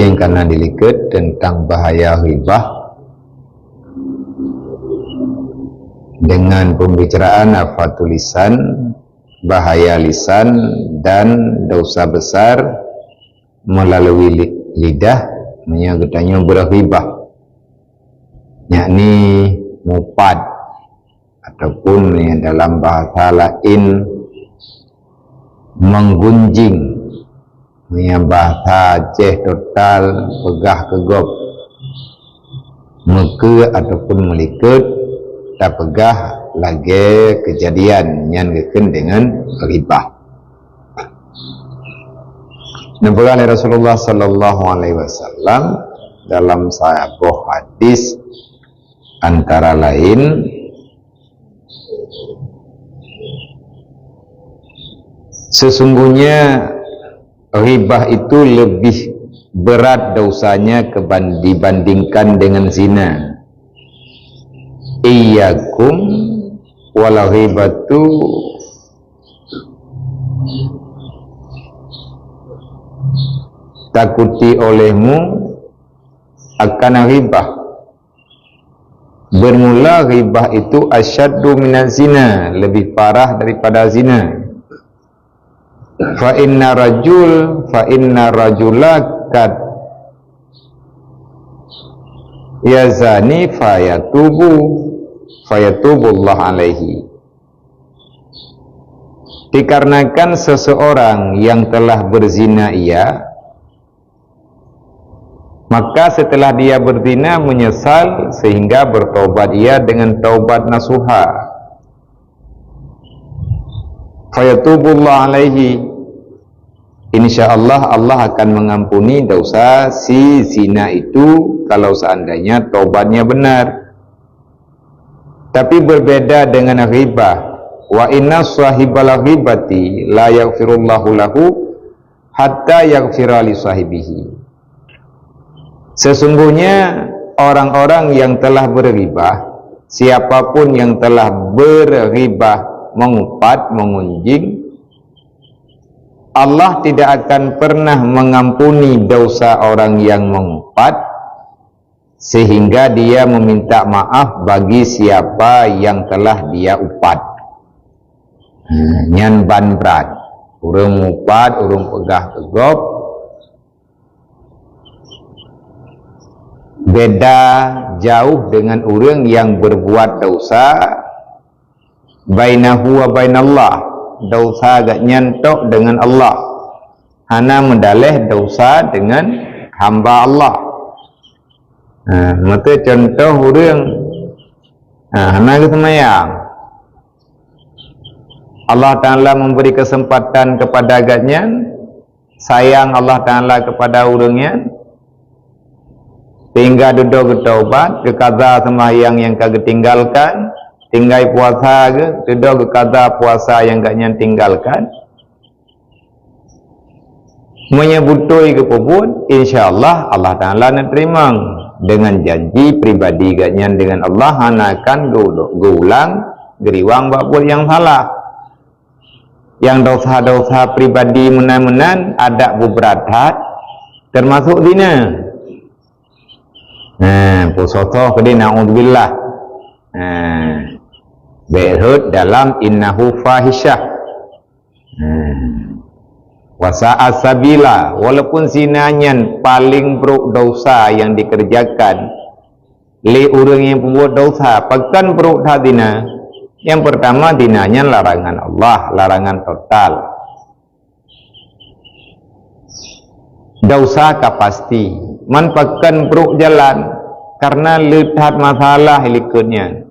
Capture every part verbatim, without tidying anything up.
Nyang ka na dilikot teuntang bahaya ghibah dengan pembicaraan apa tulisan, bahaya lisan dan dosa besar melalui li-, lidah, meunyoe geutanyoe beughibah, yakni mupat, ataupun meunyoe dalam bahasa laén menggunjing, meunyoe bahasa Aceh total peugah keu gob, meukeue ataupun meulikot tapeugah lagée keujadian nyan geukheun deungon ghibah. Neupeugah lé Rasulullah sallallahu alaihi wasallam dalam saboh hadis, antara lain, sesungguhnya ghibah itu lebih berat dosanya keban-, dibandingkan dengan zina. Iyyakum wal ghibatu, takuti olehmu akan ghibah. Bermula ghibah itu asyaddu minaz zina, lebih parah daripada zina. Fa inna rajul, fa inna rajula qad yazani fayatubu, fayatubullah alaihi. Dikarenakan seseorang yang telah berzina ia, maka setelah dia berzina menyesal sehingga bertaubat ia dengan taubat nasuha. Fayatubullah alaihi. Insya Allah, Allah akan mengampuni dosa si zina itu kalau seandainya taubatnya benar. Tapi berbeda dengan ghibah. Wa inna sahibal ghibati la yaghfirullahu lahu hatta yaghfira li sahibihi. Sesungguhnya orang-orang yang telah berghibah, siapapun yang telah berghibah, mengupat, mengunjing, Allah tidak akan pernah mengampuni dosa orang yang mengupat sehingga dia meminta maaf bagi siapa yang telah dia upat. Hmm, nyan ban brat. Ureuëng mupat, ureuëng peugah keu gob, beda jauh dengan ureuëng yang berbuat dosa, bainahu wa bainallah, dosa geuhnyan tok dengan Allah, hana meudaleh dosa dengan hamba Allah. Ha, meuteue contoh ureuëng, ha, hana geuseumayang. Allah Ta'ala memberi kesempatan kepada geuhnyan, sayang Allah Ta'ala kepada ureuëng nyan, sehingga dudoe geutaubat, geukaza seumahyang nyang ka geutinggalkan, tinggai puasa geuh, dudoe geukaza puasa nyang geuhnyan tinggalkan. Meunyoe beutôi geupeubuet, insya Allah, Allah Ta'ala neuteurimong, dengan janji pribadi geuhnyan dengan Allah hana akan geu-, geuulang geuriwang bak buet nyang salah. Nyang dosa-dosa pribadi meunan-meunan adak beubrat that, teumasok zina. Nah, peusoe-soe keudeh, naudzubillah. Nah, bék rhot dalam innahu fahisyah. Nah, wa sa'a sabila, walaupun zina nyan paling brok dosa nyang dikerjakan lé ureuëng nyang peubuet dosa, pakon brok that zina? Nyang peurtama, zina nyan larangan Allah, larangan total. Dosa ka pasti, man pakon brok jalan, karena le that masalah likot nyan.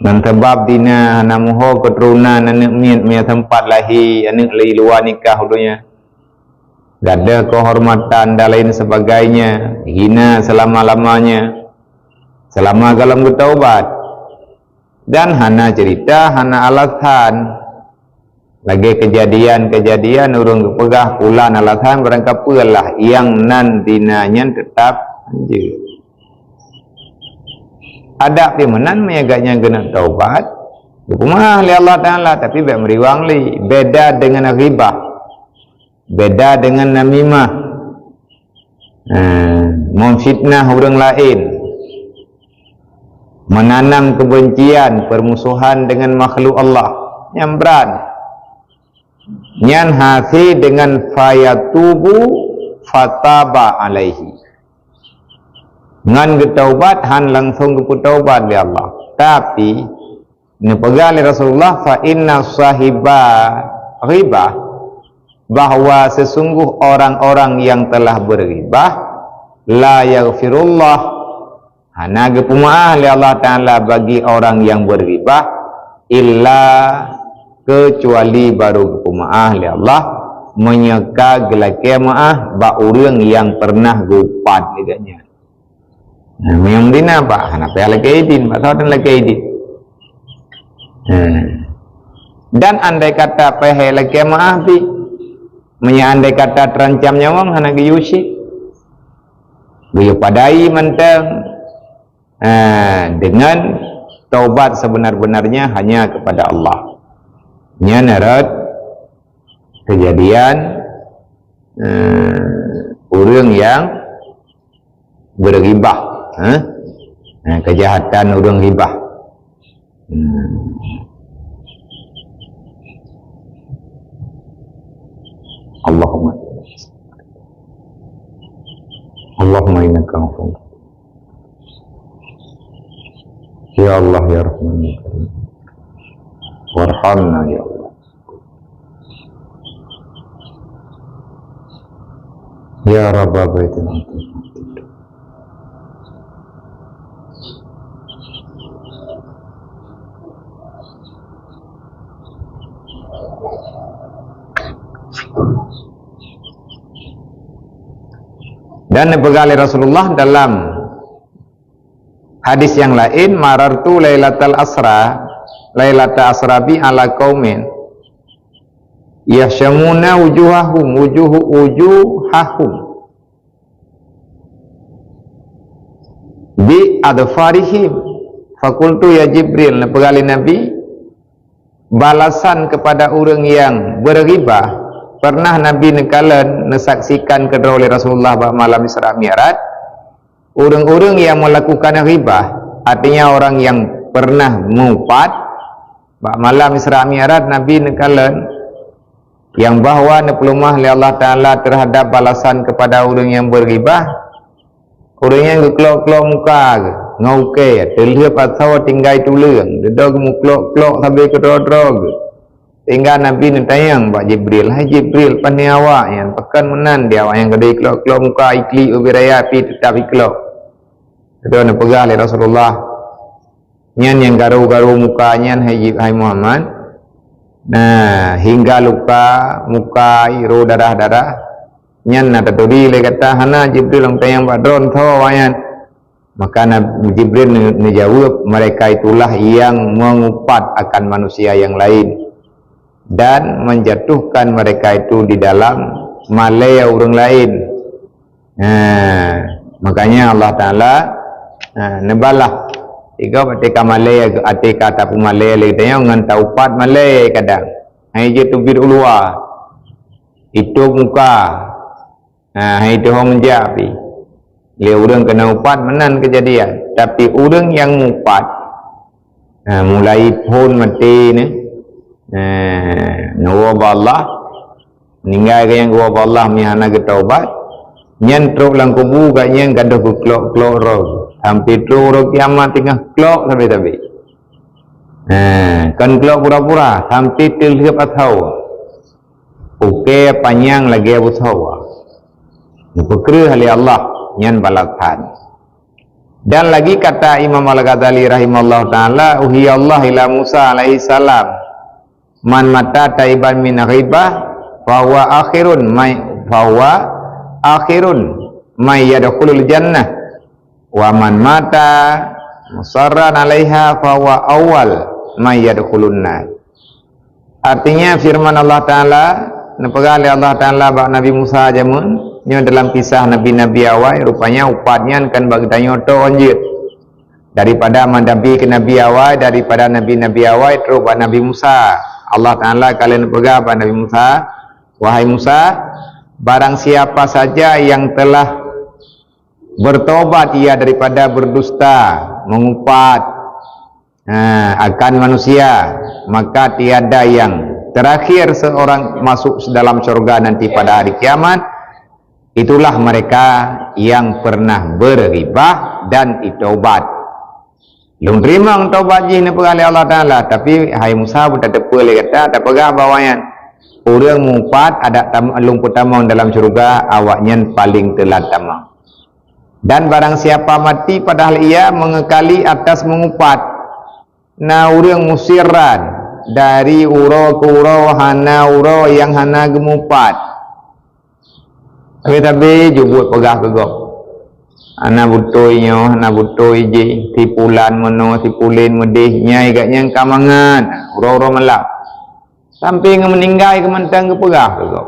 Ngon sabab zina hana muho keuturonan aneuëk miet meunyoe sempat lahé aneuëk lé luwa nikah u donya. Gadoh keuhormatan dan lain sebagainya, hina selama-lamanya, selama gohlom geutaubat. Dan hana cerita, hana alasan. Lagée keujadian-keujadian ureuëng geupeugah pulan alasan barangkapeue lah, nyang nan zina nyan teutap hanjeuet. Adak pih meunan, meunyoe gobnyan keuneuk taubat, geupeumaáh lé Allah Ta'ala, tapi bék meuriwang lé. Beda dengan ghibah, beda dengan namimah. Eh, memfitnah ureuëng laén, menanam kebencian, permusuhan dengan makhluk Allah, nyang brat. Nyan hase deungon fayatubu fataba alaihi. Ngon geutaubat, han langsung geupeutaubat lé Allah. Tapi, neupeugah lé Rasulullah, "Fa inna sahiba ghibah," bahwa sesungguh orang-orang yang telah berghibah, la yaghfirullah, hana geupeumaáh lé Allah Ta'ala bagi orang yang berghibah, illa, kecuali baru geupeumaáh lé Allah, meunyoe ka geulakée maáh bak ureuëng yang pernah geuupat lé gobnyan. Nah, meunyoe dina, bak hana payah lakée idin, bak saboh dan lakée idin. Hmm. Dan andai kata payah lakée maáh pih, meunyoe andai kata terancam nyawöng, hana geuyue cit. Geuyue padai mantong, eh, dengan taubat sebenar-benarnya hanya kepada Allah. Nyan rot kejadian, eh, ureuëng yang berghibah, eh? Eh, kejahatan ureuëng ghibah. Hmm. Allahumma, Allahumma innaka afuwwun. Ya Allah, ya Rahman, ya Karim. Warhamna, ya Allah. Ya Rabba Baitul Atim. Dan neupeugah lé Rasulullah dalam hadis nyang laén, "Marartu lailatal asra, lailata asra bi ala qaumin yahsyamuna wujuhahum, wujuhu, wujuhahum bi adfarihim. Fakultu, ya Jibril," neupeugah lé Nabi, balasan kepada ureuëng yang berghibah, pernah Nabi neukalon, neusaksikan keudroe lé Rasulullah bak malam Isra Mi'raj, ureuëng-ureuëng yang melakukan ghibah, artinya orang yang pernah meuupat, bak malam Isra Mi'raj Nabi neukalon, yang bahwa neupeuleumah lé Allah Ta'ala terhadap balasan kepada ureuëng yang berghibah, ureuëng nyang geuklok-klok muka geuh ngon ukée, teulheueh pasoe tinggai tuleueng, dudoe geumeuklok-klok sabe keudroe-droe geuh. Sehingga Nabi neutanyong bak Jibril, "Hai Jibril, pane awak nyan? Pakon meunan di awak nyang keudeh klok-klok muka, iklik ubé raya pih teutap iklok?" Dudoe neupeugah lé Rasulullah, "Nyan nyang garu-garu muka nyan, hai Jib-, hai Muhammad, nah, hingga luka muka, iro darah-darah, nyan na taturi lé gata." "Hana, Jibril, nyang tanyong bak droe tho awak nyan." Maka Nab-, Jibril neu-, neujaweueb, "Mereka itulah yang mengupat akan manusia yang lain dan menjatuhkan mereka itu di dalam malée ureuëng laén." Nah, makanya Allah Ta'ala, nah, neubalah. Tiga, até ka malée, até ka tapeumalée lé geutanyoe ngon taupat malée kadang. Hai jeuet teubiet u luwa, itôb muka. Nah, hai teuhom jak pih. Lé ureuëng keuneuk upat meunan keujadian. Tapi ureuëng nyang mupat, nah, mulai phon maté nyan, nah, neuwoe bak Allah, ninggai keu nyang geuwoe bak Allah, meuhana geutaubat, nyan trok lam kubu gobnyan gadôh geuklok-klok roh, sampai trok uroe kiamat teungoh klok sabe-sabe. Nah, kon klok pura-pura, sampai teulheueh atau. Ukée panyang lagée busoe. Neupeukreueh lé Allah, nyan balasan. Dan lagi kata Imam Al-Ghazali rahimahullahu taala, "Uhiya Allah ila Musa alaihi salam, man mata taiban min ghibah, fahuwa akhirun may, fahuwa akhirun may yadkhulul jannah. Wa man mata musarran alaiha fahuwa awwal may yadkhulun nar." Artinya, firman Allah Taala, neupeugah lé Allah Taala bak Nabi Musa jameun nyoe dalam kisah nabi-nabi awai, rupanya upat nyan kan bak geutanyoe toh jeuet. Daripada nabi keu nabi awai, daripada nabi-nabi awai trok bak Nabi Musa. Allah Taala ka lheueh neupeugah bak Nabi Musa, "Wahai Musa, barang siapa saja yang telah Bertobat ia daripada berdusta, mengupat, ha, akan manusia, maka tiada yang terakhir seorang masuk dalam syurga nanti pada hari kiamat, itulah mereka yang pernah berghibah dan bertobat. Lôn teurimong tobat jih neupeugah lé Allah Taala, tapi hai Musa, beutateupeue lé gata, tapeugah bahwa nyan ureuëng mupat adak tam-, lôn peutamong dalam syeuruga, awaknyan paléng teulat tamong. Dan barang siapa mati padahal ia mengekali atas mengupat, na ureuëng musirran dari uroe keu uroe hana uroe nyang hana geumupat. Tapi-tapi jeuet buet peugah keu gob. Hana beutôi nyoe, hana beutôi jih, si pulan meunoe, si pulen meudeh, nyai gobnyan ka mangat, uroe-uroe malam. Sampoe ngon meuninggai geuh mantong geupeugah keu gob.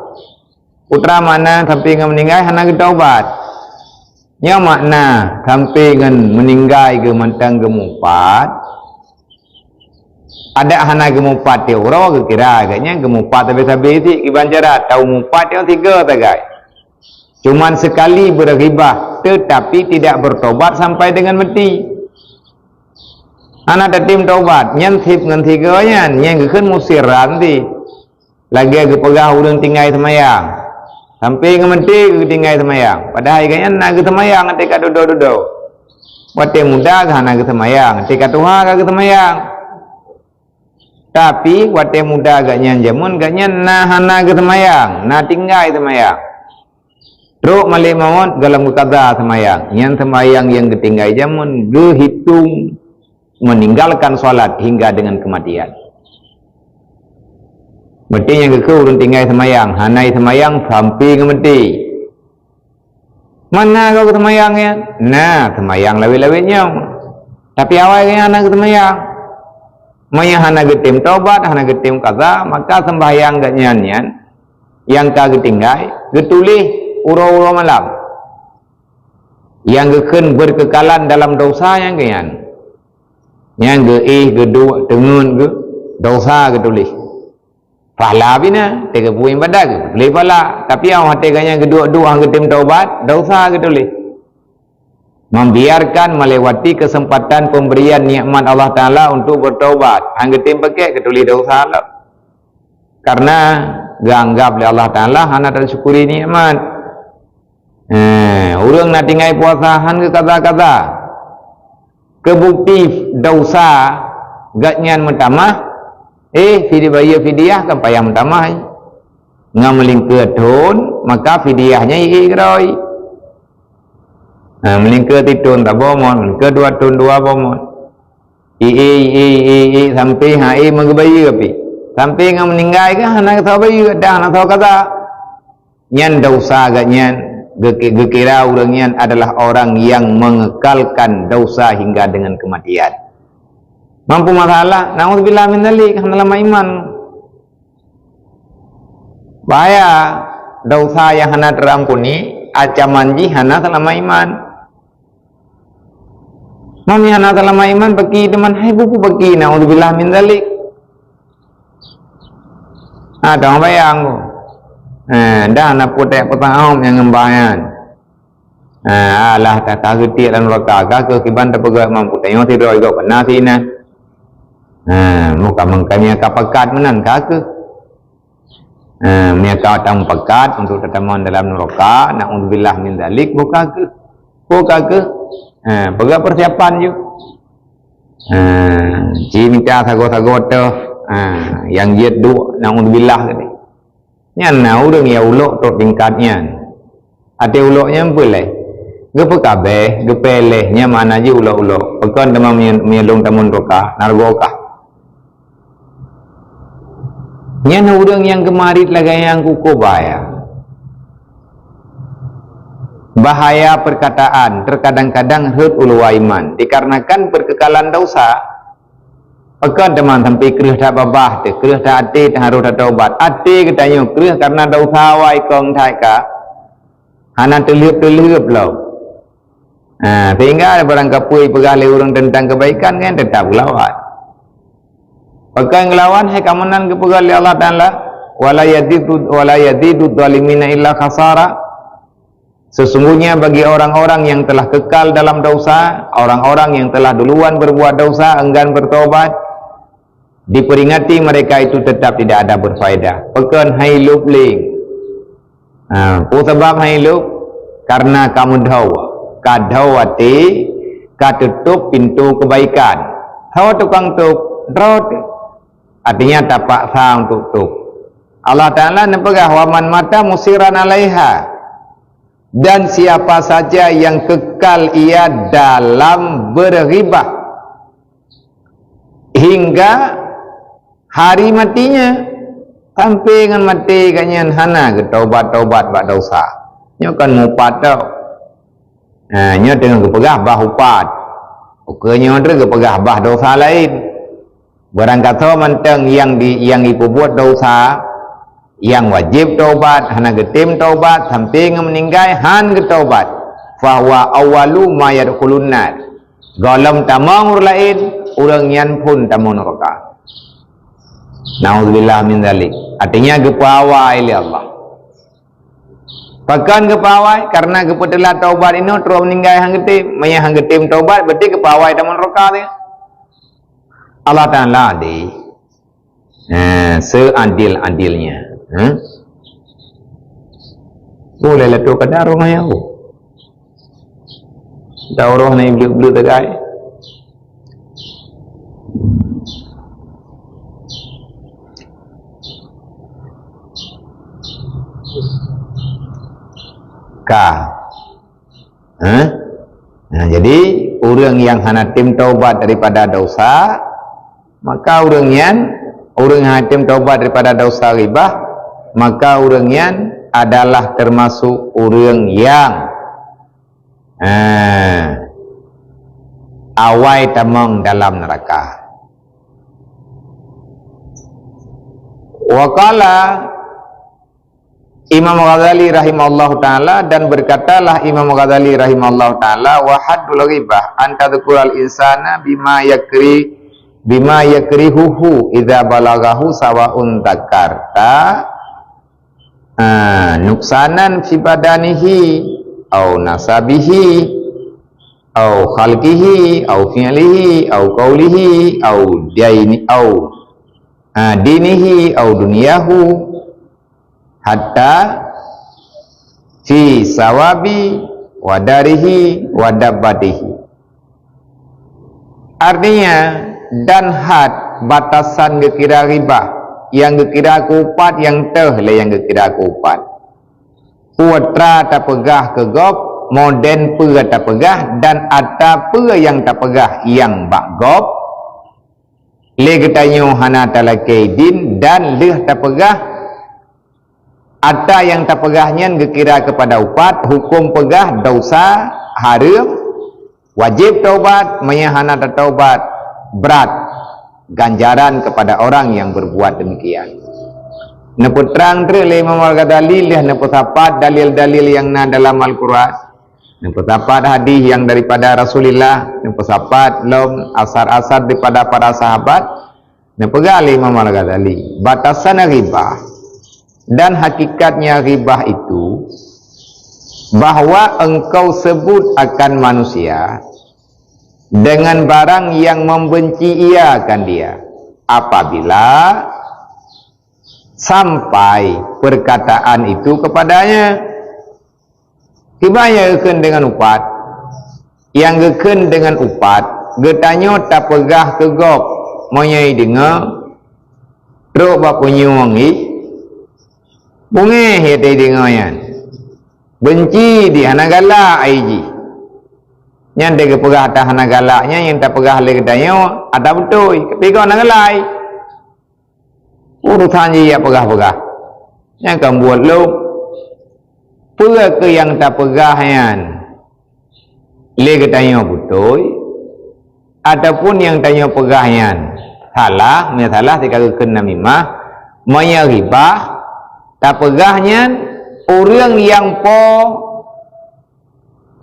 Peue teuma makna sampoe ngon meuninggai hana geutaubat? Nyoe makna sampoe ngon meuninggai geuh mantong geumupat. Adak hana geumupat tiep uroe, geukira gobnyan geumupat sabe-sabe cit, kiban cara tau mupat nyang tiga sagai. Cuman sekali berghibah, tetapi tidak bertobat sampai dengan mati. Hana tatem tobat, nyan seb ngon tiga nyan, nyan geukheun musirran cit. Lagée geupeugah ureuëng tinggai seumayang. Sampoe ngon meuti geutinggai seumayang. Padahai gobnyan na geuseumayang até ka dudoe-dudoe. Watée muda geuh hana geuseumayang, até ka tuha ka geuseumayang. Tapi watée muda gobnyan jameun, gobnyan na hana geuseumayang, na tinggai seumayang. Trok malée mawöt gohlom geukaza seumayang. Nyan seumayang nyang geutinggai jameun geuhitong meninggalkan salat hingga dengan kematian. Berarti nyang geukheun ureuëng tinggai seumayang, hana seumayang sampoe ngon meuti. Mana goe seumayang nyan? Na, seumayang lawét-lawét nyoe. Tapi awai gobnyan hana geuseumayang. Meunyoe hana geutem tobat, hana geutem kaza, maka seumbahyang gobnyan nyan nyang ka geutinggai, geutuléh uroe-uroe malam. Nyang geukheun berkekalan dalam dosa nyang gobnyan. Nyang geuéh, geuduek, teungeut geuh, dosa geutuléh. Pahala bina, teuka buet iébadat geuh, geutuléh pahala. Tapi awai watée gobnyan geuduek-duek han geutem tobat, dosa geutuléh. Membiarkan melewati kesempatan pemberian nikmat Allah Taala untuk bertobat, han geutem pakét, geutuléh dosa lom. Karena geuanggab lé Allah Taala hana teusyukuri nikmat. Eh, ureuëng na tinggai puasa han geukaza-kaza. Keubukti dosa gobnyan meutamah, eh, fidi-, bayeue fidyah kan payah meutamah. Ngon meulingkeue thon, maka fidyah nyan ié keudroe. Ha, meulingkeue sithon saboh mon, meulingkeue dua thon dua boh mon. Ié, ié, ié, ié, sampoe ha ié meugeubayeue pih. Sampoe ngon meuninggai kan hana soe bayeue, dah hana soe kaza. Nyan dosa gobnyan, geuki-, geukira ureuëng nyan adalah orang yang mengekalkan dosa hingga dengan kematian. Mampu masalah, naudzubillah min dzalik, hana lama iman. Bahaya, dosa nyang hana teuampuni, ancaman jih hana seulama iman. Meunyoe hana seulama iman, baki teuma hai bubu baki, naudzubillah min dzalik. Ha, teuh bayang bu. Ha, dah na putéh peutahom nyang ngeumbayan. Ha, alah ka, ka geutiek lam nuraka, ka keuh kiban tapeugah mampu tanyoe sidroe gob keunan sinan. Ha, muka mengkanya ka pakat meunan ka keuh. Ha, meunyoe ka tameupakat untuk tatamong dalam nuraka, naudzubillah min dzalik, boh ka keuh. Boh ka keuh. Ha, peugah persiapan ju. Ha, ci mita sagoe-sagoe teuh. Ha, nyang jeuet duek, naudzubillah geude. Nyan na ureuëng nyang ulok trok tingkat nyan. Até ulok nyan peue lé? Geupeukabeh, geupéléh, nyan makna jih ulok-ulok. Pakon teuma meunyo-, meunyo lôn tamong nuraka, nargoe kah? Nyan ureuëng nyang geumarit lagée nyang kukoh bahaya. Bahaya perkataan terkadang-kadang rhot u luwa iman dikarenakan perkekalan dosa. Pakon teuma sampoe kreueh that babah teuh, kreueh that até teuh harôh tataubat. Até geutanyoe kreueh kareuna dosa awai kong that ka. Hana teulheueb-teulheueb lom. Ha, sehingga barangkapeue peugah lé ureuëng teuntang keubaikan nyan teutap geulawan. Pakon geulawan hai ka meunan geupeugah lé Allah Taala, "Wala yazidu, wala yazidu zalimina illa khasara." Sesungguhnya bagi orang-orang yang telah kekal dalam dosa, orang-orang yang telah duluan berbuat dosa enggan bertobat, diperingati mereka itu tetap tidak ada berfaedah. Pakon hai lôb lé? Ha, peue sabab hai lôb? Karena ka meudhô, ka dhô até, ka tutup pintoe keubaikan. Ho tukang tôb, droe teuh. Artinya tapaksa untuk tôb. Allah Ta'ala neupeugah, "Wa man mata musirran 'alaiha." Dan siapa saja yang kekal ia dalam berghibah hingga hari matinya, sampai ngon maté gobnyan hana geutobat-tobat bak dosa, nyoe kon mupat tôh. Ha, nyoe teungoh geupeugah bah upat. Ukeue nyoe teuk geupeugah bah dosa laén. Barangkasoe mantong nyang di, nyang jipeubuet dosa, nyang wajéb taubat, hana geutem taubat, sampoe ngon meuninggai han geutaubat, fahuwa awwalu ma yadkhulun nar. Gohlom tamong ureuëng laén, ureuëng nyan phon tamong neuraka. Naudzubillah min dzalik. Artinya geupeuawai lé Allah. Pakon geupeuawai? Karena geupeuteulat taubat inoe, trok meuninggai han geutem. Meunyo han geutem taubat, berarti geupeuawai tamong neuraka teuh. Allah Ta'ala adé. Ha, seadil-adilnya. Ha? Boleh lah tu kadar rumah ya. Dah roh ni bluk-bluk tegai. Ka. Ha? Nah, jadi, ureuëng nyang hana tem taubat daripada dosa, maka ureuëng nyan, ureuëng nyang hana tem taubat daripada dosa ghibah, maka ureuëng nyan adalah termasuk ureuëng nyang, ha, awai tamong dalam neuraka. Wa qala Imam Ghazali rahimahullahu taala, dan berkatalah Imam Ghazali rahimahullahu taala, "Wa haddul ghibah an tadzkural insana bima yakri, bima yakrihuhu idza balaghahu sawaun dzakarta, ah, nuksanan fi badanihi au nasabihi au khalqihi au fi'lihi au qaulihi au daini au, ah, dinihi au dunyahu." Hatta fi sawabi wa darihi wa dabbatihi. Artinya, dan had batasan geukira ghibah, nyang geukira keu upat nyang teuh lé nyang geukira keu upat. Peue atra tapeugah keu gob, modén peue tapeugah, dan atra peue nyang tapeugah nyang bak gob, lé geutanyoe hana talakée idin dan lheueh tapeugah, atra nyang tapeugah nyan geukira keupada upat, huköm peugah dosa, hareuem, wajéb taubat, meunyo hana tataubat, brat ganjaran keupada orang nyang beurbuat deumikian. Neupeutrang treuk lé Imam Al-Ghazali lheueh neupeusapat dalil-dalil nyang na dalam Al-Qur'an. Neupeusapat hadis nyang daripada Rasulullah, neupeusapat lom asar-asar daripada para sahabat, neupeugah lé Imam Al-Ghazali, batasan ghibah dan hakikatnya ghibah itu, bahwa engkau sebut akan manusia dengan barang yang membenci ia akan dia, apabila sampai perkataan itu kepadanya. Kiban nyang geukheun deungon upat? Nyang geukheun deungon upat, geutanyoe tapeugah keu gob, meunyoe jideungoe, trok bak punyueng jih, beungéh watée jideungoe nyan. Beunci jih, hana galak jih. Nyan watée geupeugah ata hana galak nyan, nyang tapeugah lé geutanyoe ata beutôi, tapi gob hana galak. Urosan jih jak peugah-peugah. Nyang ka buet lom. Peue keuh nyang tapeugah nyan lé geutanyoe beutôi, ataupun nyang tanyoe peugah nyan salah, meunyoe salah teuka geukheun namimah, meunyoe ghibah, tapeugah nyan ureuëng nyang po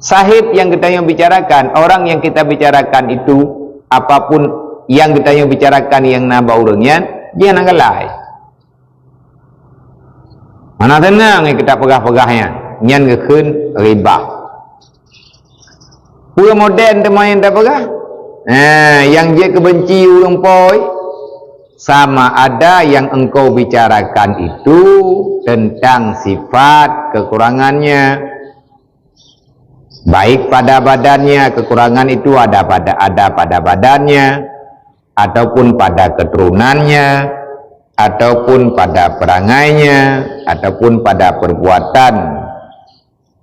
sahib nyang geutanyoe bicarakan, orang yang kita bicarakan itu, apapun yang geutanyoe bicarakan nyang na bak ureuëng nyan, jih hana galak. Hana seunang nyang kita peugah-peugah nyan. Nyan geukheun ghibah. Peue modern teuma nyang tapeugah? Ha, nyang jeuet keubeunci ureuëng po, sama ada yang engkau bicarakan itu tentang sifat kekurangannya, baik pada badannya, kekurangan itu ada pada, ada pada badannya, ataupun pada keturunannya, ataupun pada perangainya, ataupun pada perbuatan,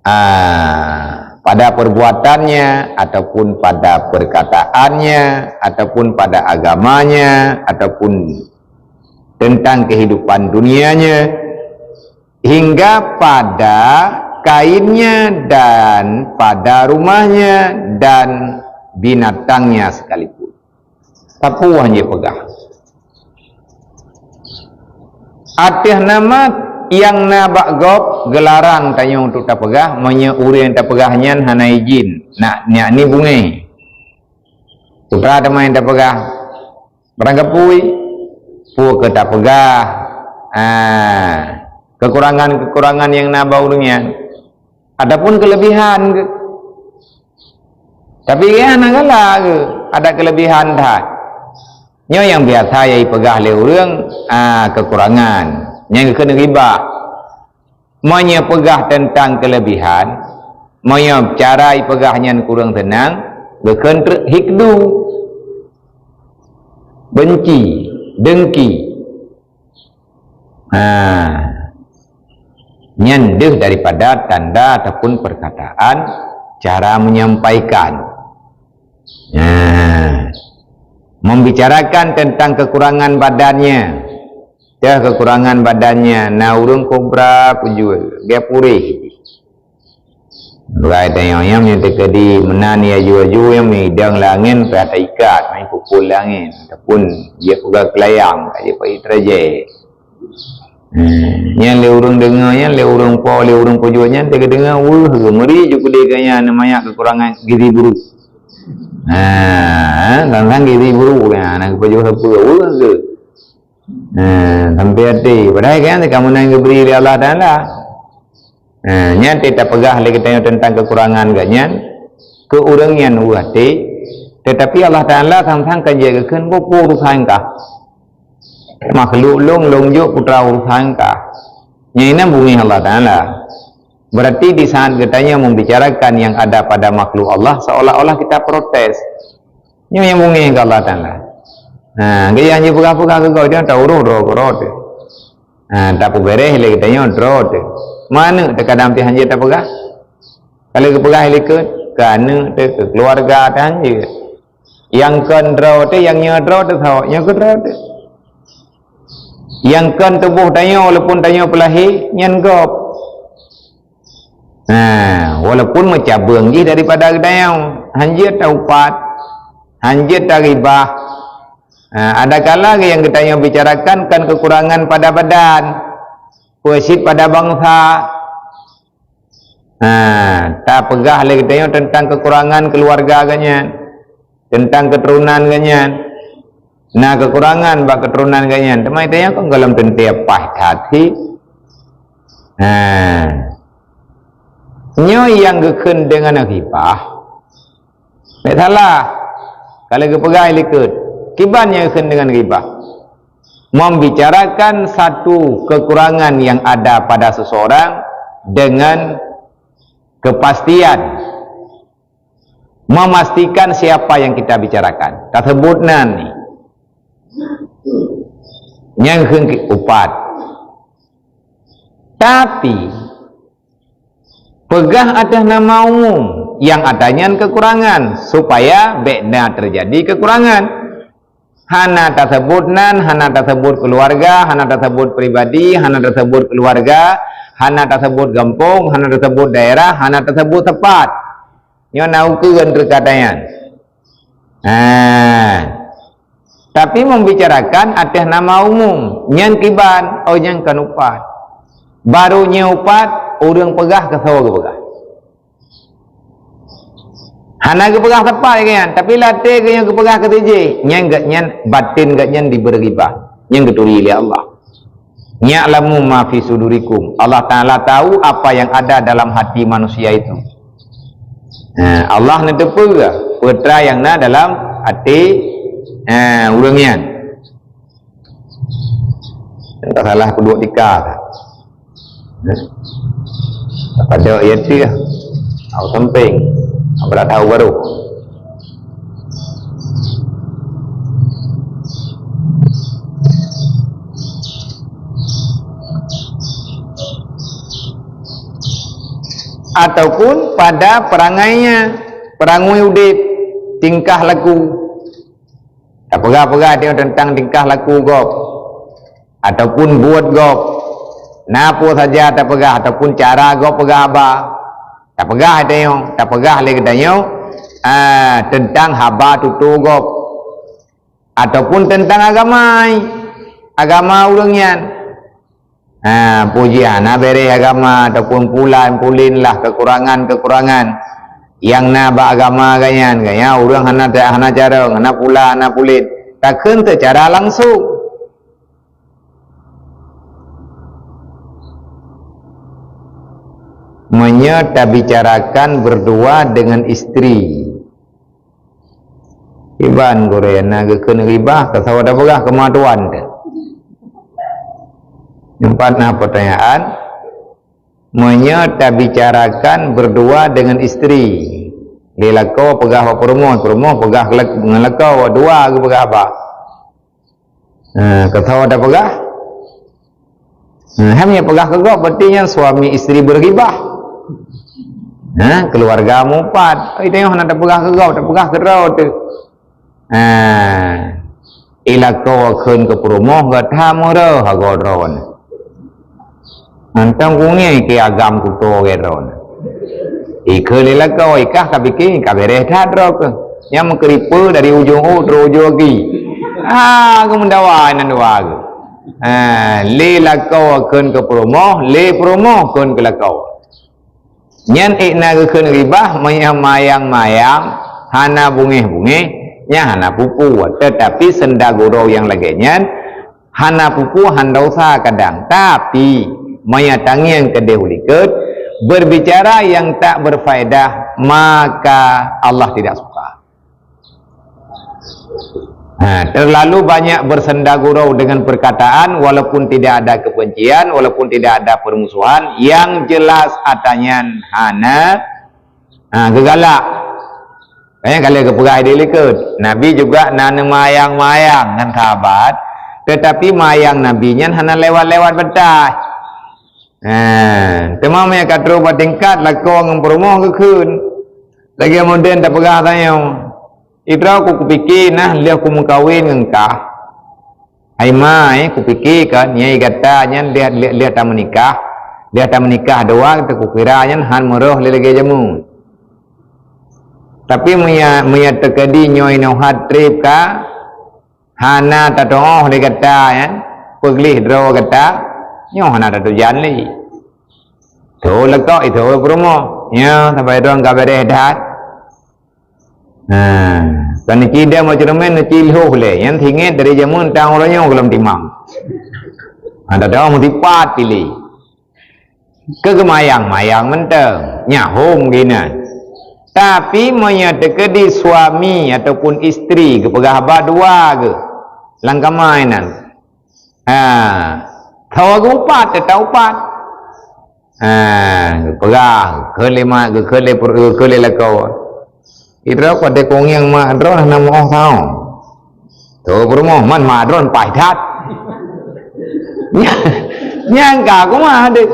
ah, pada perbuatannya, ataupun pada perkataannya, ataupun pada agamanya, ataupun tentang kehidupan dunianya, hingga pada kainnya dan pada rumahnya dan binatangnya sekalipun. Tapi hana peugah. Ateueh nama nyang na bak gob geularang tanyoe untuk tapeugah, meunyoe ureuëng tapeugah nyan hana izin, nak nyak ni bungéh. Putra teuma nyang tapeugah, barang gapui, peue keu tapeugah, ah, kekurangan-kekurangan nyang na bak ureuëng nyan, ataupun kelebihan ke. Tapi gaya hana galak ke, ada kelebihan that. Nyoe nyang biasa ya ipeugah lé ureuëng, ah, kekurangan. Nyang geukheun ghibah. Meunyoe peugah tentang kelebihan, meunyoe cara ipeugah nyan kureueng seunang, geukheun treuk hikdu, benci, dengki. Ha. Nyan deuh daripada tanda ataupun perkataan cara menyampaikan. Ha. Membicarakan tentang kekurangan badannya. Dah kekurangan badannya, na ureuëng kobra peujeuet, dia purih. Bukai tanyong nyang teukeudi meunan ya aju-aju nyang meudang lé angén payah taikat, main pukul lé angén, ataupun dia peugah keulayang, dia pai teurajai. Hmm, nyan lé ureuëng deungoe nyan, lé ureuëng po, lé ureuëng peujeuet nyan, teuka deungoe, weueh, meuri ju keudeh gaya na manyak kekurangan gizi buruk. Ha, tentang gizi buruk, ha, na peujeuet sapeue, weueh, Ha, sampai hati. Padahai kan kamu nan geubri oleh Allah Taala. Ha, nyan teuh tapeugah lé geutanyoe tentang kekurangan geuh nyan, keu ureuëng nyan weueh hati, tetapi Allah Taala sang-sang kan jeuet geukheun peue-peue urusan kah. Makhluk lôn, lôn jok putra urusan kah. Nyan inan bungéh Allah Taala. Berarti di saat geutanyoe membicarakan yang ada pada makhluk Allah, seolah-olah kita protes. Nyoe nyang bungéh keu Allah Taala. Ha, gaya hana peugah-peugah keu gob, dia taurôh droe keudroe teuh. Ha, tapeubeureh lé geutanyoe droe teuh. Manök teukadang pih hana tapeugah. Kalau geupeugah lé likot, keu aneuëk teuh, keu keuluwarga teuh hana. Nyang kon droe teuh, nyang nyoe droe teuh, sawak nyoe keu droe teuh. Nyang kon tuboh tanyoe, walaupun tanyoe peulahé, nyan gob. Nah, walaupun meucabeueng jih daripada geutanyoe, hanjeuet taupat, hanjeuet taribah. Nah, adakala nyang geutanyoe bicarakan kan kekurangan pada badan, peusit pada bansa. Nah, tapeugah lé geutanyoe tentang kekurangan keuluwarga geuh nyan. Teuntang keuturonan geuh nyan. Na keukurangan bak keuturonan geuh nyan, teuma geutanyoe kon gohlom teuntée paih that cit. Ha. Nyoe nyang geukheun deungon ghibah. Bék salah. Kalau geupeugah likot, kiban nyang geukheun deungon ghibah. Membicarakan satu kekurangan yang ada pada seseorang dengan kepastian. Memastikan siapa yang kita bicarakan. Tasebut nan ni. Nyang kheun upat. Tapi, peugah ateueh nama umum, nyang ata nyan kekurangan, supaya bék na teujadi kekurangan. Hana tasebut nan, hana tasebut keuluwarga, hana tasebut pribadi, hana tasebut keuluwarga, hana tasebut gampông, hana tasebut daerah, hana tasebut teumpat. Nyoe na ukeuen teuka tanyan. Ha. Tapi membicarakan ateueh nama umum, nyan kiban, oh nyan kon upat. Baru nyoe upat, ureuëng peugah keu soe geupeugah. Hana geupeugah teumpat lagée nyan, tapi lam até geuh nyang geupeugah keu teujih, nyan geuh nyan batin geuh nyan dibri ghibah, nyan geuturi lé Allah. "Ya'lamu ma fi sudurikum." Allah Taala tahu apa yang ada dalam hati manusia itu. Ha, Allah neuteupeue peue nyang na dalam até, ha, ureuëng nyan. Tak salah kuduek tika. Pada ya tu ya. Tahu samping. Apa tak tahu baru. Ataupun pada perangainya, perangui udép, tingkah laku. Tapeugah-peugah teuntang tingkah laku gob, ataupun buet gob. Na peue saja tapeugah, ataupun cara gob peugah haba. Tapeugah tanyoe, tapeugah lé geutanyoe, ah, teuntang haba tutoe gob. Ataupun teuntang agama, agama ureuëng nyan. Ha, pujian, hana beres agama, ataupun pulan, pulin lah kekurangan-kekurangan nyang na bak agama geuh nyan. Geuh nyan ureuëng hana, hana carông, hana pulan, hana pulin. Takheun secara langsung. Meunyoe tabicarakan berdua dengan istri, iban gurée na geukheun ribah, tasawa tapeugah keu ma tuan teuh. Empat na pertanyaan, meunyoe tabicarakan berdua dengan istri, lé lakoe peugah bak peurumoh, peurumoh peugah ngon lakoe, dua geupeugah haba. Ha, keu soe tapeugah? Ha, hai meunyoe peugah keu gob, berarti nyan suami istri berghibah. Ha, keluarga meupat. Oi, tanyoe hana tapeugah keu gob, tapeugah keu droe teuh. Ha, i lakoe kheun keu peurumoh, gata meureuh hagoe droe nyan. Mantong kungé keu agam kuto gét droe. Ikeu lé lakoe, ikah ka pike, ka beres that droe keuh. Nyang meukeuripeue dari ujong ôk trok ujong gaki. Ah, geumeudawa inan dua geuh. Ah, lé lakoe kheun keu peurumoh, lé peurumoh kheun keu lakoe. Nyan ék na geukheun ribah, meunyoe mayang-mayang, hana bungéh-bungéh, nyan hana peue-peue. Teutapi seunda gurau nyang lagée nyan, hana peue-peue, hana dosa kadang. Tapi, meunyoe tangieng keudeh u likot, berbicara yang tak berfaedah, maka Allah tidak suka. Ha, terlalu banyak bersenda gurau dengan perkataan, walaupun tidak ada kebencian, walaupun tidak ada permusuhan, yang jelas atanyan hana, ha, geugalak. Kan ka lheueh geupeugah di likot. Nabi juga na neumayang-mayang ngon sahabat, teutapi mayang Nabi nyan hana lewat-lewat batas. Ha, teuma meunyoe ka trok bak tingkat lakoe ngon peurumoh geukheun. Lagée modern tapeugah tanyoe. Sidroe ku kupike nah lheueh kumeukawen ngon kah. Hai ma, eh, kupike kan, nyai gata nyan lheueh, lheueh, lheueh tameunikah. Lheueh tameunikah dua, kukira nyan han meureuh lé lagée jameun. Tapi meunyoe, meunyoe teukeudi nyoe inoe that treb ka, hana tatuoh lé gata nyan, peugleh droe gata, nyoe hana tatujan lé. Tho leukok, itho peurumoh. Nyoe sampai droe ka beres that. Ha, kan neucidam bak ceureumen, neucilhoh lé. Nyan singet dari jameun tang uroe nyoe gohlom timang. Ha, tatuoh meusipat piléh. Keu geumayang-mayang mantong, nyahom ginan. Tapi meunyoe teukeudi suami ataupun istri geupeugah haba dua geuh lam kama inan, ha, sawa geuh upat, teutap upat. Ha, geupeugah, geukheun lé mak, geukheun lé per-, geukheun lé lakoe. Sidroe padé keu ngieng mak droe hana meu'oh sahoe. Tho peurumoh, man mak droe paih that. Nyang ka kumaha deuh.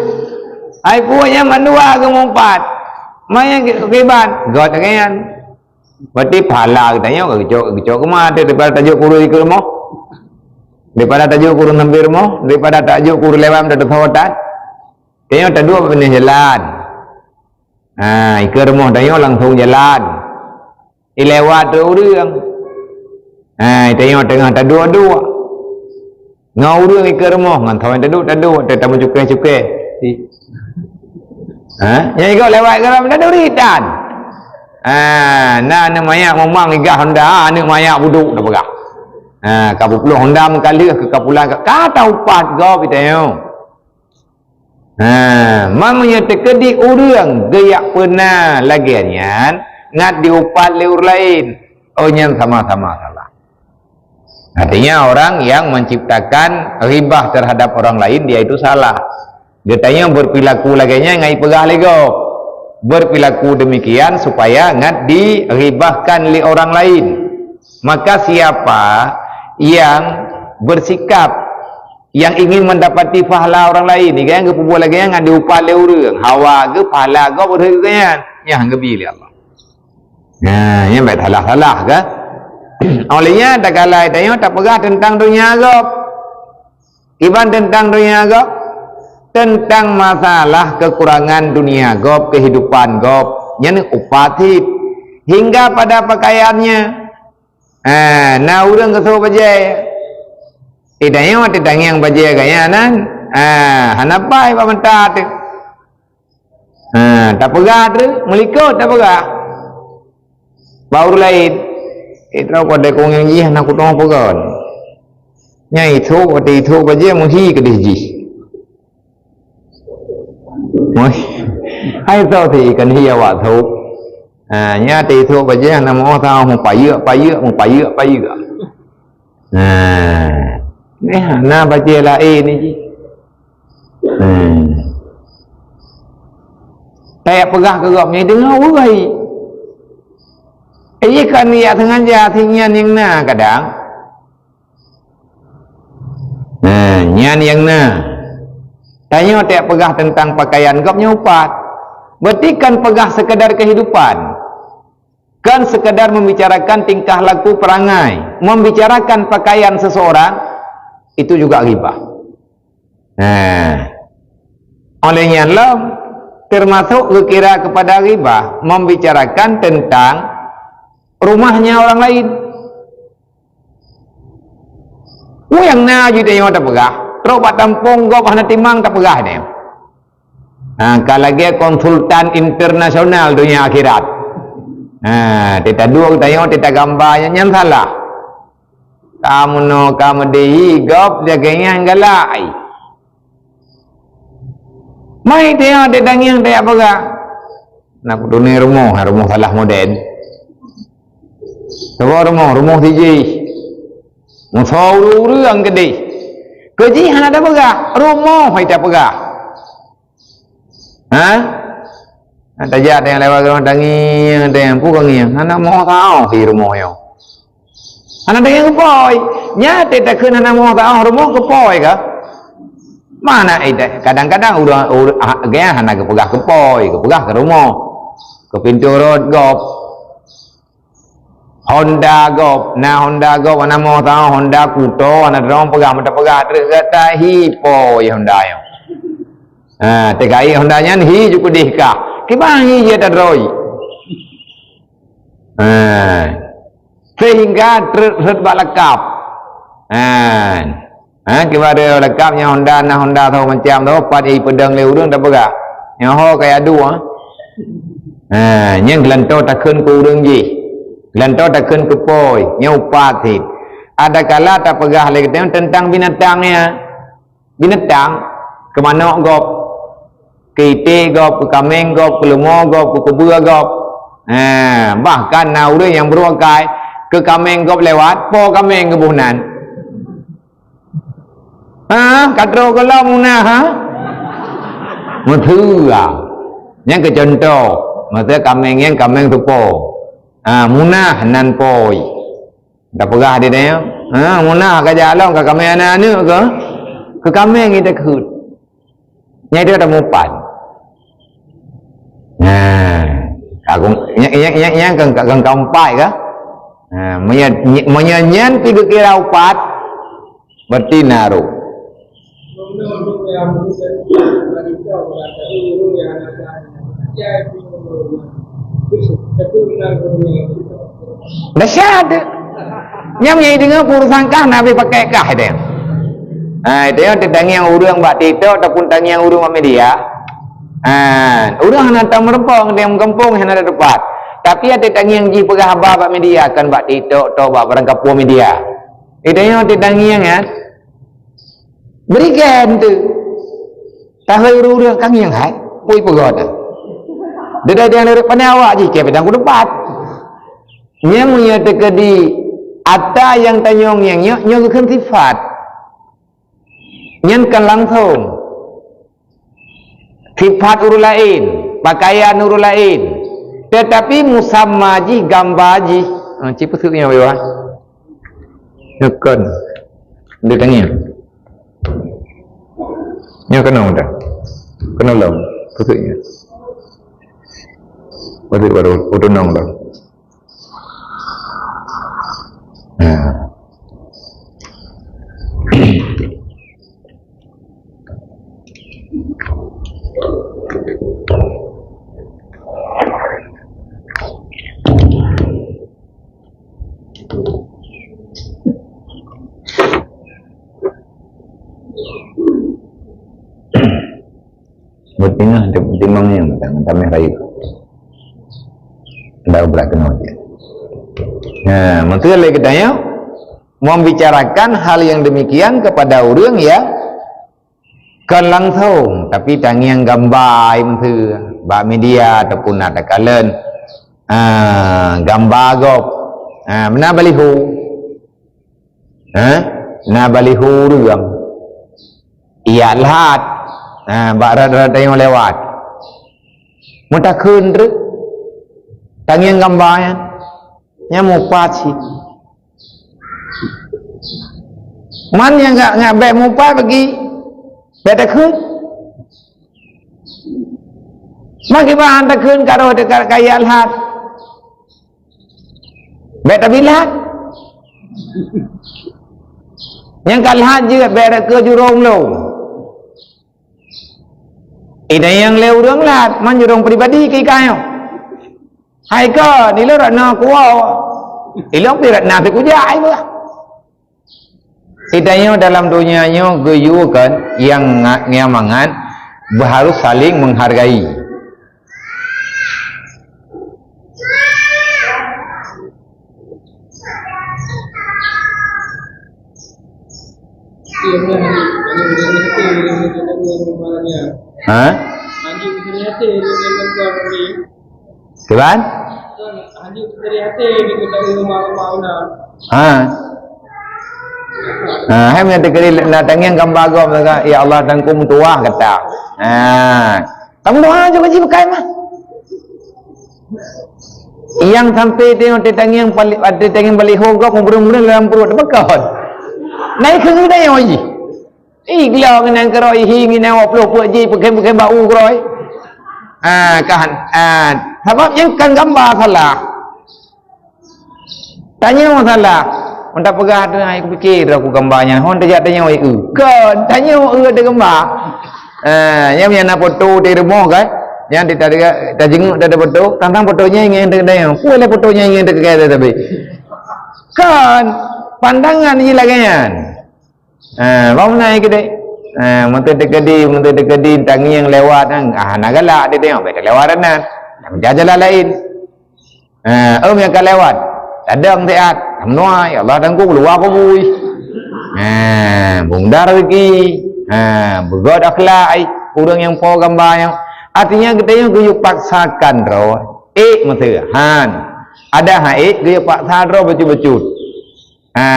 Hai puet nyan mandua geumeupat. Manyang kiban, göt lagée nyan. Berarti pahala geutanyoe geucok, geucok keumah teuh daripada tajok keu ureueng ikeue rumoh. Daripada tajok keu ureueng nabé rumoh, daripada tajok keu ureueng lewat meutateupeue that. Tanyoe taduek bak binéh jalan. Ha, ikeue rumoh tanyoe langsong jalan. Ilewat ureueng. Ha, tanyoe teungoh taduek-duek. Ngon ureueng ikeue rumoh, ngon thôn taduek-taduek, teuma cukai-cukai. Ha, nyang igoe lewat garam taduek ritan. Ha, na aneuk manyak mumang igah honda, aneuk manyak buduk tapeugah. Ha, ka peuplôh honda meukaleuh keu ka pulang ka, ka taupat gob geutanyoe. Ha, meunyoe teukeudi ureuëng geujak peuna lagée nyan, ngat diupat lé ureuëng laén, oh nyan sama-sama salah. Artinya orang yang menciptakan ghibah terhadap orang lain, dia itu salah. Geutanyoe berperilaku lagée nyan ngat ipeugah lé gob. Berperilaku demikian supaya ngat dighibahkan lé orang lain. Maka siapa yang bersikap, yang ingin mendapati pahala orang lain, nyang geupeubuet lagée nyan ngat diupat lé ureuëng, hawa geuh, pahala gob, ureuëng geuh nyan, nyan geubi lé Allah. Nah, nyan bék salah-salah kan? Oleh nyan, takalai tanyoe tapeugah teuntang donya gob. Kiban teuntang donya gob, teuntang masalah keukurangan dunia gob, kehidupan gob, nyan upat cit. Hingga pada pakaiannya. Ha, na ureuëng geusok bajée. Eh, tanyoe teutangieng bajée gaya nan. Ha, hana paih bak mata teuh. Ha, tapeugah treuk, meulikot tapeugah. Bak ureuëng laén, "Eh, droe pada kongeng jih hana kuteumé peugah." Nyan ithok, watée ithok bajée meuhi keudeh jih. Meuhi. Hai tho si ikan hi awak thok. Ha, nyan watée ithok bajée hana meuoh tho meupayeuk-payeuk, meupayeuk-payeuk. Nah, neh na bajée laén ni jih. Hmm. Tajak peugah keu gob nyan deungoe weueh. Eh, kan jak sengaja si nyan nyang na kadang. Nah, nyan nyang na. Tanyoe tajak peugah teuntang pakaian gob nyan upat. Berarti kan peugah sekedar kehidupan. Kan sekadar membicarakan tingkah laku perangai, membicarakan pakaian seseorang, itu juga ghibah. Nah, oleh nyan lom, termasuk geukira kepada ghibah, membicarakan tentang rumahnya orang lain. Nyang na jih tanyoe tapeugah, trok bak tampông gob hana timang tapeugah nyan. Ha, ka lagée konsultan internasional dunia akhirat. Ha, teuka duek tanyoe, teuka gamba nyan, nyan salah. Kamoe nyoe ka meudiri gob lagée nyan galak ai. Mai teuka tangieng teuka peugah. Na peudunek rumoh, rumoh salah model. Saboh rumoh, rumoh sijih. Meusoe ureuëng keudeh. Keu jih hana tapeugah, rumoh hai tapeugah. Ha? Hana tajak teuka lewat rumoh tangieng, teuka peue ka ngieng. Hana moh saoh si rumoh nyoe. Hana teuka geupôi. Nyan teuka takheun hana moh saoh rumoh geupôi ka? Mana eh, kadang-kadang ureuëng, ureuëng, ah, gaya hana geupeugah geupôi, geupeugah keu rumoh. Keu pintoe rot gob. Honda gob, na Honda gob, hana moh saoh Honda kuto, hana droe peugah, meuta peugah treuk gata hi pôi Honda nyoe. Ha, teuka hi Honda nyan hi ju keudeh kah. Kiban hi jih tadroe. Ha. Sehingga treuk rhot bak lakab. Ha. Ha, kiban rhot lakab nyan Honda, na Honda saboh macam saboh, pat ipeudong lé ureuëng tapeugah. Nyoe ho kaya dua. Ha, nyan geulantoe takheun keu ureuëng jih. Geulantoe takheun keu pôi, nyoe upat cit. Adakala tapeugah lé geutanyoe teuntang binatang nyan. Binatang, keu manok gob, keu iték gob, keu kaméng gob, keu leumo gob, keu keubeue gob. Ha, bahkan na ureuëng nyang beurôh akai, keu kaméng gob lewat, po kaméng geuboh nan. Ha, ka trok gohlom munah, ha? Meuteue, ha. Nyan keu cuntoh. Maksudnya kaméng nyan kaméng tupo. Ha, munah nan pôi. Tapeugah di tanyoe, ha, munah ka jak lom ka kaméng aneuk-aneuk ke? Keu kaméng ita kheun. Nyan itu ada mupan. Nah, aku, nyan, nyan, nyan, nyan kan, kan, kan empat ke? Nah, meunyo, meunyo nyan pi geukira upat, berarti na roh. Dahsyat. Nyang meunyo deungoe urusan kah, na habéh pakai kah itu. Ha, itu yang tangieng ureuëng bak TikTok ataupun tangieng ureuëng bak media. Ha, ureuëng hana tahu meureumpok, dia mengkempung hana ada tempat. Tapi ada tangieng jih peugah haba bak media, kan bak TikTok atau bak barang kapur media. Di tanyoe di tangieng, ya. Berikan tu. Tahu ureueng-ureueng kangieng hai. Pui peugah dah. Dia dah dia pandai awak jih, kiapa jangan ku tempat. Nyang meunyoe teukeudi ata nyang tanyoe ngieng nyoe, nyoe geukheun sifat. Nyan kan langsung. Sifat ureueng laén, pakaian ureueng laén. Tetapi musamma jih, gamba jih. Ha, ci peuseuek nyoe, Iwan. Nyoe kon. Dia tanya. Nyoe keunoe dah. Keunoe lom. Peuseuek nyoe. Peuseuek baru, baru nong lom. Ha. Beutingah, timang nyang tameh rayeuk. Ndak berat keunoe je. Nah, maksud lé geutanyoe membicarakan hal yang demikian kepada ureueng ya kon langsung, tapi tangieng gamba ai meusu bak media ataupun na takalon, ah, gamba gob. Ah, meunan baliho. Ha? Na baliho ureueng. Iya lhat. Ha, bak rot-rot tanyoe lewat. Meutakheun treuk. Tangieng gamba nyan. Nyan mupat cit. Man nyang ngak, ngak bèk mupat bagi. Bèk takheun. Man kiban takheun ka rôh teuka kaya lhat. Bèk tabilat. Nyang ka lhat jeuet bèk rot keu jurông lôn. Ida nyang lé ureueng lhat, man jurông pribadi keu ikai nyoe. Hai kon, ilôn rot na kuwoe. Ilôn pih rot na sikujak ai beuh. Geutanyoe dalam donya nyoe geuyue kon nyang nga-, nyang mangat harus saling menghargai. Ha? Kiban? Ha. Ha, hai meunyoe teukeudi na tangieng gamba gob, ya Allah, Teungku meutuwah gata. Ha. Kamu doa juga ji bukai mah. Nyang sampai tengok tetangieng pali-, tetangieng baliho gob meubeureun-beureun dalam pruet, pakon? Naik keu geutanyoe jih. Ih, gila ngieng keurôi, hi ngieng awak ploh peuet jih, peukhém-peukhém bak u keurôi. Ah, kan, ah, sabab nyan kan gamba salah. Tanyoe salah. Mun tapeugah tu, ai kupike droe ku gamba nyan. Hon tajak tanyoe, eu. Kon, tanyoe, eu, ada gamba. Ah, nyang, nyang na foto di rumoh kan. Nyang di, ta-, tajenguk tada foto, tang-tang foto nyan ingat teuka tanyoe. Pue lah foto nyan ingat teuka tanyoe tapi. Kon, pandangan jih lagèe nyan. Ha, bang meunai keudeh. Ha, meunteuk teukeudi, meunteuk teukeudi tangieng lewat nyan. Ah, na galak di tengok, bèk lewat nan. Jalan lain. Ha, oh, nyang ka lewat. Tadong siat. Alhamdulillah, ya Allah, Teungku, keuluwa kubui. Ha, bungda rezeki. Ha, beugöt akhlak ai ureueng nyang po gamba nyoe. Artinya, geutanyoe geuyue paksakan droe. Ék meuseu, han. Ada han ék, geuyue paksa droe bacut-bacut. Ha,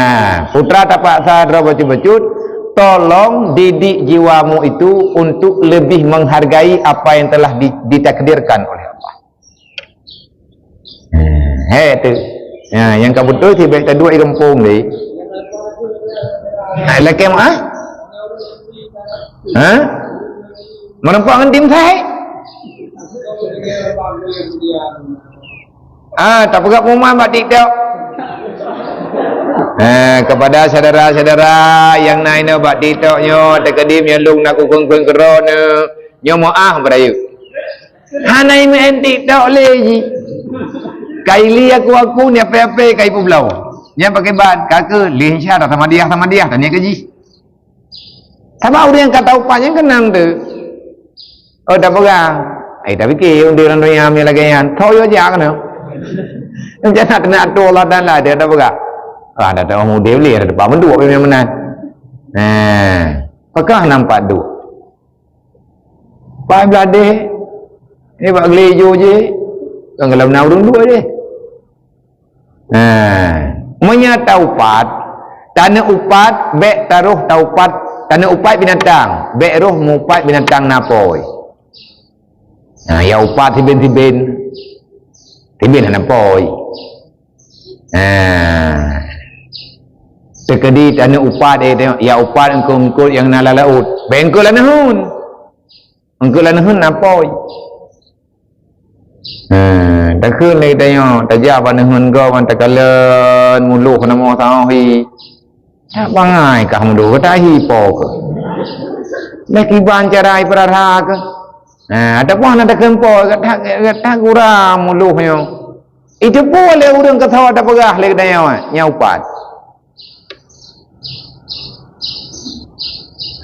putra tapaksa droe bacut-bacut, tolong didik jiwamu itu untuk lebih menghargai apa yang telah di-, ditakdirkan oleh Allah. Ha, he tu. Ha, nyang ka beutôi sibèk taduek di gampông tadi. Ha, lakèe meu'ah? Ha? Meureumpok ngon tim sai? Ah, tapeugah pengumuman bak TikTok. Eh, kepada syedara-syedara nyang na inoe bak TikTok nyoe, teukeudi meunyo lôn na kukheun-kheun keudroe nyoe, nyoe meu'ah beurayeuk. Hana imeu'en TikTok lé jih. Ka ili aku-aku ni ape-ape ka ipeubloe. Nyan pakriban, ka keu lé insya Allah sama diah, sama diah, tanya ke jih. Sabab ureueng nyang ka taupat nyan keunong teuh. Oh, tapeugah. Ai, tapike, ureueng lam donya mi lagèe nyan. Tho yo jak keunoe. Rencana keuneuk atô Allah Taala dia tapeugah. Ah, dah tahu mudah boleh, ada depan menduk, apa yang menang. Nah, pakah nampak duk. Pak Bladeh, ni bak gelejo je, kan kalau na ureuëng duk je. Nah, meunyo taupat, taneuk upat, bék taroh taupat, taneuk upat binatang, bék roh mupat binatang na pôi. Nah, ya upat siben-siben, siben hana pôi. Nah, teukeudi taneuk upat, eh, tengok, ya upat eungkôt-eungkôt nyang na lam laôt. Bék eungkôt lam nahun. Eungkôt lam nahun na pôi. Ha, takheun lé geutanyoe, tajak bak neuheun gob ban takalon muloh namoe sahoh hi. Tak bangai kah muloh, gata hi po keuh. Dah kiban cara ipeurara keuh. Ha, ataupun hana takheun po, gata, gata gura muloh nyoe. Itu pun lé ureuëng keusawa tapeugah lé geutanyoe, nyang upat.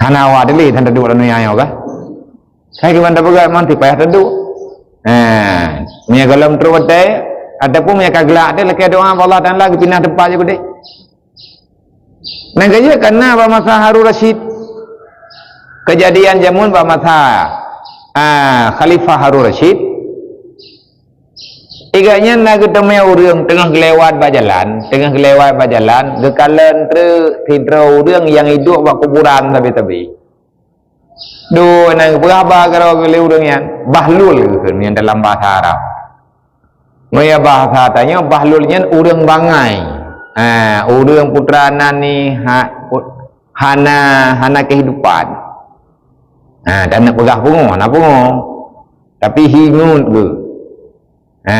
Hana awak dili, hana duek lam dunia nyoe kah? Hai kiban tapeugah, memang ti payah teuduek. Nah, meunyo gohlom trok watée, ataupun meunyo ka glak teuh, lakée doa bak Allah Taala geupinah teumpat je keudeh. Nyang keujeuet ka na bak masa Harun Rashid. Keujadian jameun bak masa, ah, Khalifah Harun Rashid. Iga nyan na geuteumé ureuëng teungoh geulewat bak jalan, teungoh geulewat bak jalan, geukalon treuk sidroe ureuëng nyang iduek bak kuburan sabe-sabe. Duek na geupeugah haba keudroe lé ureuëng nyan, Bahlul geukheun nyan dalam bahasa Arab. Meunyo bahasa tanyoe, Bahlul nyan ureuëng bangai. Ha, ureuëng putra nan ni ha, pu-, hana, hana kehidupan. Ha, dan nak peugah pungo, hana pungo. Tapi hingut ke. Ha.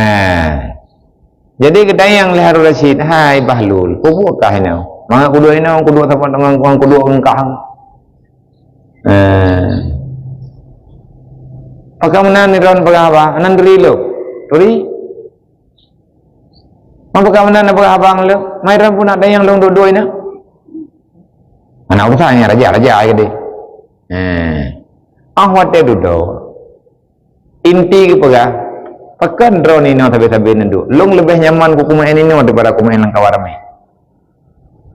Jadi geutanyong lé Harun Rashid, "Hai Bahlul, peue buet kah inoe? Mangat kuduek inoe, kuduek sapat ngon, ngon kuduek ngon kah." Ha. Pakon meunan droen peugah haba, "Hana neuturi lôn." Turi. "Pakon meunan neupeugah haba ngon lôn? Mai droen pun nak tanyong lôn duek-duek inoe." Hana urusan nyan raja-raja ai keudeh. Ha. Ah watée dudoe. Inti geupeugah, "Pakon droeneuh inoe sabe-sabe neuduek? Lôn leubeh nyaman keu kumeu'en inoe daripada kumeu'en lam kawan ramé.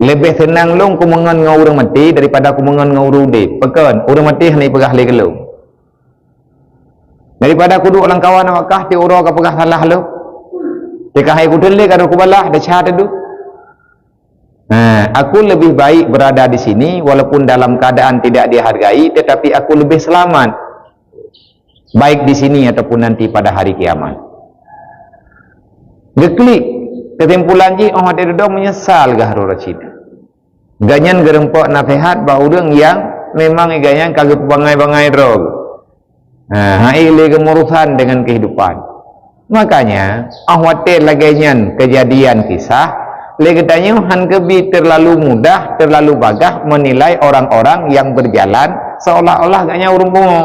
Leubeh seunang lôn kumeungon ngon ureuëng maté daripada kumeungon ngon ureuëng udeb. Pakon? Ureuëng maté hana jipeugah lé keu lôn. Daripada kuduek lam kawan awak kah, tieb uroe kapeugah salah lôn. Teuka hai kuteuntée ka lheueh kubalah, desya teuh duek." Nah, aku lebih baik berada di sini walaupun dalam keadaan tidak dihargai, tetapi aku lebih selamat, baik di sini ataupun nanti pada hari kiamat. Geuklik, keusimpulan jih, oh watée dudoe meunyeusal geuh Harun Rashid. Gobnyan geureumpok naseuhat bak ureuëng nyang memang gobnyan ka geupeubangai-bangai droe. Ha, hai lé geumurusan dengan kehidupan. Makanya, ah watée lagée nyan keujadian kisah, lé geutanyoe han keubi terlalu mudah, terlalu bagaih menilai orang-orang yang berjalan seolah-olah gobnyan ureuëng pungo.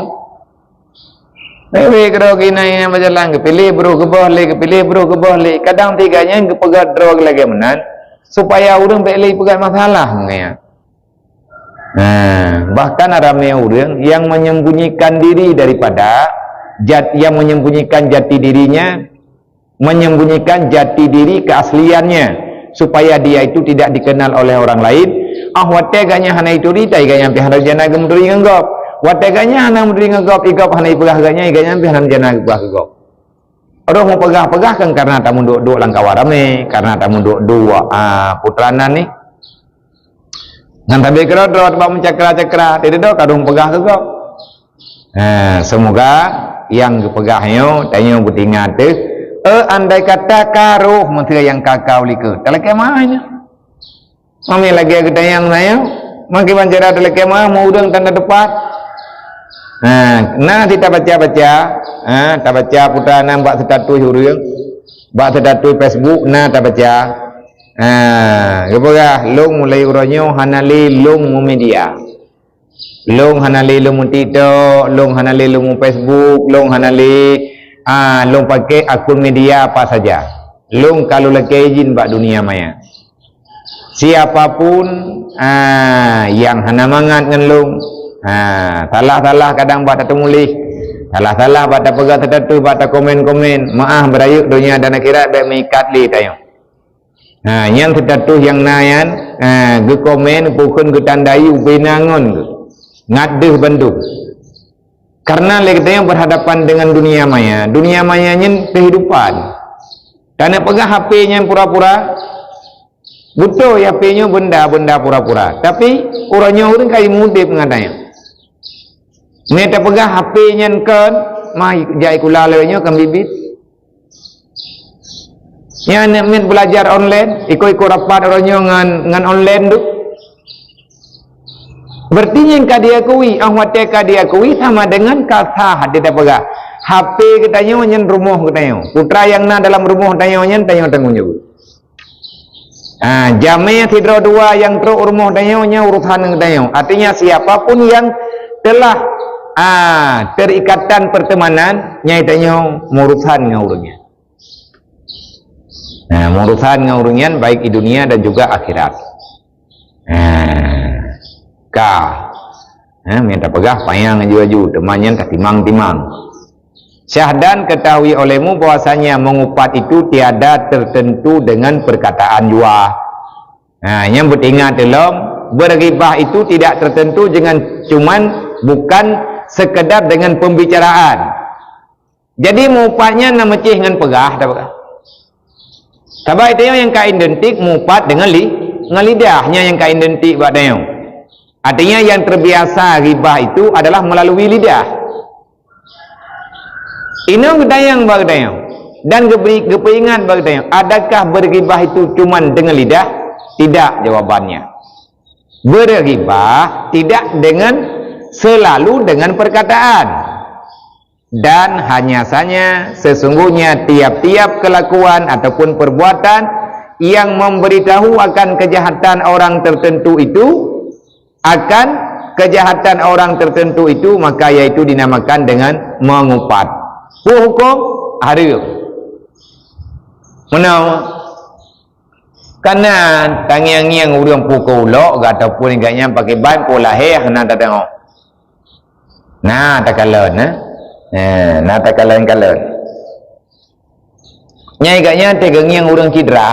Lé keudroe keunan nyang beujalan, geupiléh broh geuboh lé, geupiléh broh geuboh lé. Kadang tiga nyan geupeugah droe lagée meunan, supaya ureuëng bék lé peugah masalah ngon nyan. Nah, bahkan ramé ureuëng yang menyembunyikan diri daripada jat-, yang menyembunyikan jati dirinya, menyembunyikan jati diri keasliannya, supaya dia itu tidak dikenal oleh orang lain. Ah watée gobnyan hana jituri, tai gobnyan pih hana rencana geumeuturi ngon gob. Watée gobnyan hana meuturi ngon gob, i gob hana jipeugah gobnyan, gobnyan pih hana rencana geupeugah keu gob. Roh meupeugah-peugah kan karena tameuduek-duek lam kawan ramé, karena tameuduek-duek, ah, putra nan ni. Ngon sabe keudroe-droe teuma meucakra-cakra, teudoe ka dong peugah keu gob. Ha, seumoga nyang geupeugah nyoe, tanyoe geutinggai teuh, eh, andai kata ka roh meuseu nyang ka kau likot. Talakée meu'ah nyoe. Mami lagée geutanyong nyoe, makai bancara talakée meu'ah, meu ureuëng tanda tepat. Ha, na sit tabaca-baca, ha, tabaca putra nan bak status ureuëng, bak status Facebook, na tabaca. Ha, geupeugah, "Lôn mulai uroe nyoe hana lé lôn meumedia. Lôn hana lé lôn meuTikTok, lôn hana lé lôn meuFacebook, lôn hana lé, ah, lôn pakai akun media apa saja. Lôn ka lôn lakée izin bak dunia maya. Siapa pun, ah, nyang hana mangat ngon lôn, ah, salah-salah kadang bak tateumuléh, salah-salah bak tapeugah status, bak takomen-komen, meu'ah beurayeuk donya dan akhirat bék meuikat lé tanyoe." Ha, nyang status nyang na nyan, ha, geukomen, bukon geutandai ubena ngon geu-, ngat deuh bandum. Karena lé geutanyoe berhadapan dengan dunia maya. Dunia maya nyan kehidupan. Taneuk peugah H P nyan pura-pura. Beutôi, H P nyoe benda-benda pura-pura. Tapi, uroe nyoe ureueng ka jimeudeb ngon tanyoe. Meuteuk peugah H P nyan kon, mah jak sikula lawét nyoe kan bibit. Nyan aneuk miet belajar online, ikut-ikut rapat uroe nyoe ngan, ngan online tu. Berarti nyan ka diakui, ah watèe ka diakui sama dengan ka sah di tapeugah. H P geutanyoe nyan rumoh geutanyoe. Putra nyang na dalam rumoh tanyoe nyan tanyoe tanggong jaweueb. Ah, jamé sidroe dua nyang trok rumoh tanyoe nyan urusan geutanyoe. Artinya siapapun yang telah, ah, terikatan pertemanan, nyan tanyoe meurusan ngon ureueng nyan. Nah, meurusan ngon ureueng nyan baik di dunia dan juga akhirat. Nah, ka. Nah, meunan tapeugah panyang aju-aju, teuma nyan tatimang-timang. Syahdan ketahui olehmu bahwasanya mengupat itu tiada tertentu dengan perkataan jua. Nah, nyang beutingat lom, bergibah itu tidak tertentu dengan cuman bukan sekedar dengan pembicaraan. Jadi, meupat nyan na meucéh ngon peugah, tapeugah. Sabab tanyoe nyang ka identik meupat deungon li-, ngon lidah, nyan nyang ka identik bak tanyoe. Artinya, yang terbiasa ghibah itu adalah melalui lidah. Inong geutanyong bak geutanyoe dan geubri, geupeuingat bak geutanyoe, adakah berghibah itu cuman dengan lidah? Tidak jawabannya. Berghibah tidak dengan selalu dengan perkataan. Dan hanya saja sesungguhnya tiap-tiap kelakuan ataupun perbuatan yang memberitahu akan kejahatan orang tertentu itu, akan kejahatan orang tertentu itu, maka yaitu dinamakan dengan mengupat. Peue huköm? Hareuem. Meunan, kana tangieng-ngieng ureuëng pukul ulok ataupun gobnyan pakriban pukul lahé hana tadeungoe. Na takalon, eh? Eh, na takalon-kalon. Nyai gobnyan teugeungieng ureuëng cidra.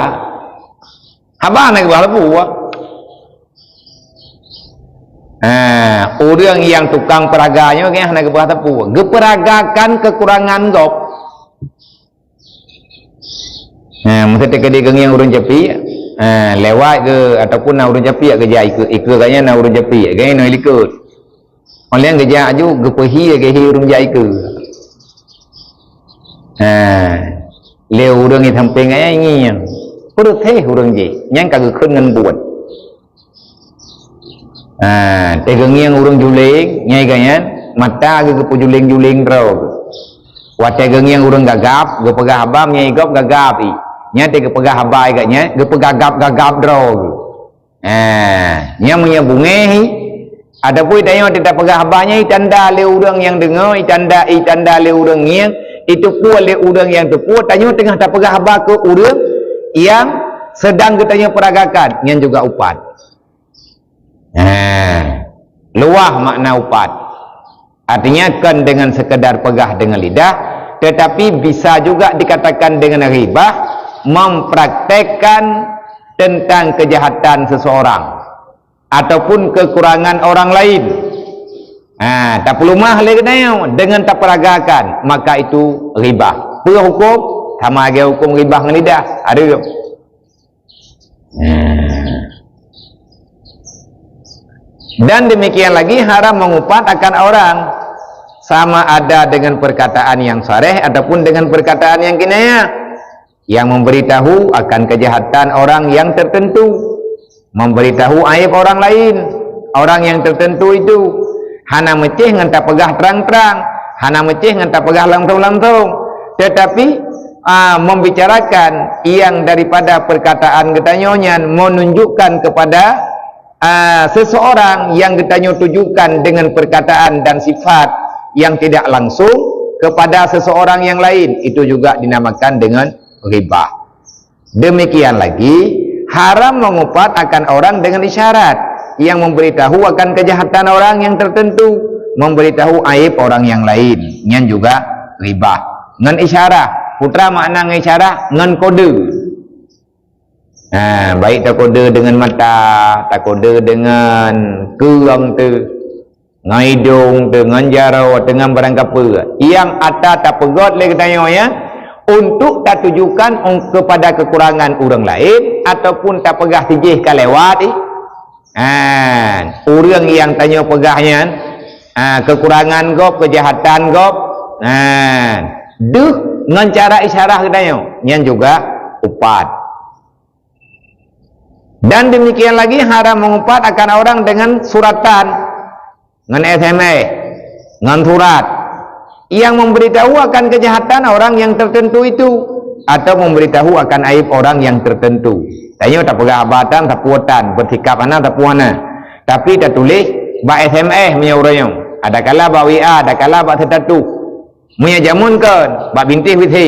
Haba na geupeugah teupeu. Eh, ureuëng nyang tukang peuraga nyoe gobnyan hana geupeugah teupeu. Geupeuragakan kekurangan gob. Ha, meusti teukeudi geungieng ureuëng capiek, ha, lewat ke ataupun na ureuëng capiek geujak ikeue, ikeue gobnyan na ureuëng capiek, gobnyan na likot. Óh lheueh geujak aju geupeuhi lagée hi ureuëng jak ikeue. Ha, lé ureuëng di sampéng gobnyan ngieng. Peureuséh ureuëng jih, nyan ka geukheun ngon buet. Ha, teugeungieng ureuëng juléng, nyai gobnyan, mata geuh geupeujuléng-juléng droe geuh. Watée geungieng ureuëng gagab, geupeugah haba nyai gob gagab i. Nyan teuh geupeugah haba i gobnyan, geupeugagab-gagab droe geuh. Ha, nyan meunyoe beungéh i, ataupun tanyoe teuh tapeugah haba nyan itanda lé ureuëng nyang deungoe, itanda, itanda lé ureuëng ngieng, iteupeu lé ureuëng nyang teupeu, tanyoe teungoh tapeugah haba keu ureuëng nyang sedang geutanyoe peuragakan, nyan juga upat. Nah, luwah makna upat. Artinya, kon dengan sekedar peugah dengan lidah, tetapi bisa juga dikatakan dengan ghibah, mempraktekkan tentang kejahatan seseorang ataupun kekurangan orang lain. Nah, tapeuleumah lé geutanyoe dengan tapeuragakan, maka itu ghibah. Peue huköm? Sama lagée huköm ghibah ngon lidah. Hareuem. Hmm. Dan demikian lagi haram mengupat akan orang, sama ada dengan perkataan yang sareh ataupun dengan perkataan yang kinayah, yang memberitahu akan kejahatan orang yang tertentu, memberitahu aib orang lain, orang yang tertentu itu. Hana meucéh ngon tapeugah trang-trang, hana meucéh ngon tapeugah langsong-langsong, tetapi, a, membicarakan yang daripada perkataan geutanyoe nyan menunjukkan kepada, a, seseorang yang geutanyoe tujukan dengan perkataan dan sifat yang tidak langsung kepada seseorang yang lain, itu juga dinamakan dengan ghibah. Demikian lagi, haram mengupat akan orang dengan isyarat yang memberitahu akan kejahatan orang yang tertentu, memberitahu aib orang yang lain. Nyan juga ghibah. Ngon isyarat, peue makna ngon isyarat, ngon kode. Ha, baik takode dengan mata, takode dengan keung tu, ngon idong tu, ngon jaroe tu, ngon barang kapeue. Nyang ata tapeugöt lé geutanyoe nyan, untuk tatujukan ong-, kepada kekurangan ureuëng laén, ataupun tapeugah sijih ka lewat, eh. Ha, ureuëng nyang tanyoe peugah nyan, ha, kekurangan gob, kejahatan gob, ha, deuh ngon cara isyarah geutanyoe, nyan juga upat. Dan demikian lagi haram mengupat akan orang dengan suratan, ngon S M S, ngon surat, yang memberitahu akan kejahatan orang yang tertentu itu, atau memberitahu akan aib orang yang tertentu. Tanyoe tapeugah haba tan, sapeue tan, bersikap hana, sapeue hana. Tapi tatuléh bak S M S meunyoe uroe nyoe. Adakala bak W A, adakala bak status. Meunyoe jameun kon, bak bintéh withi.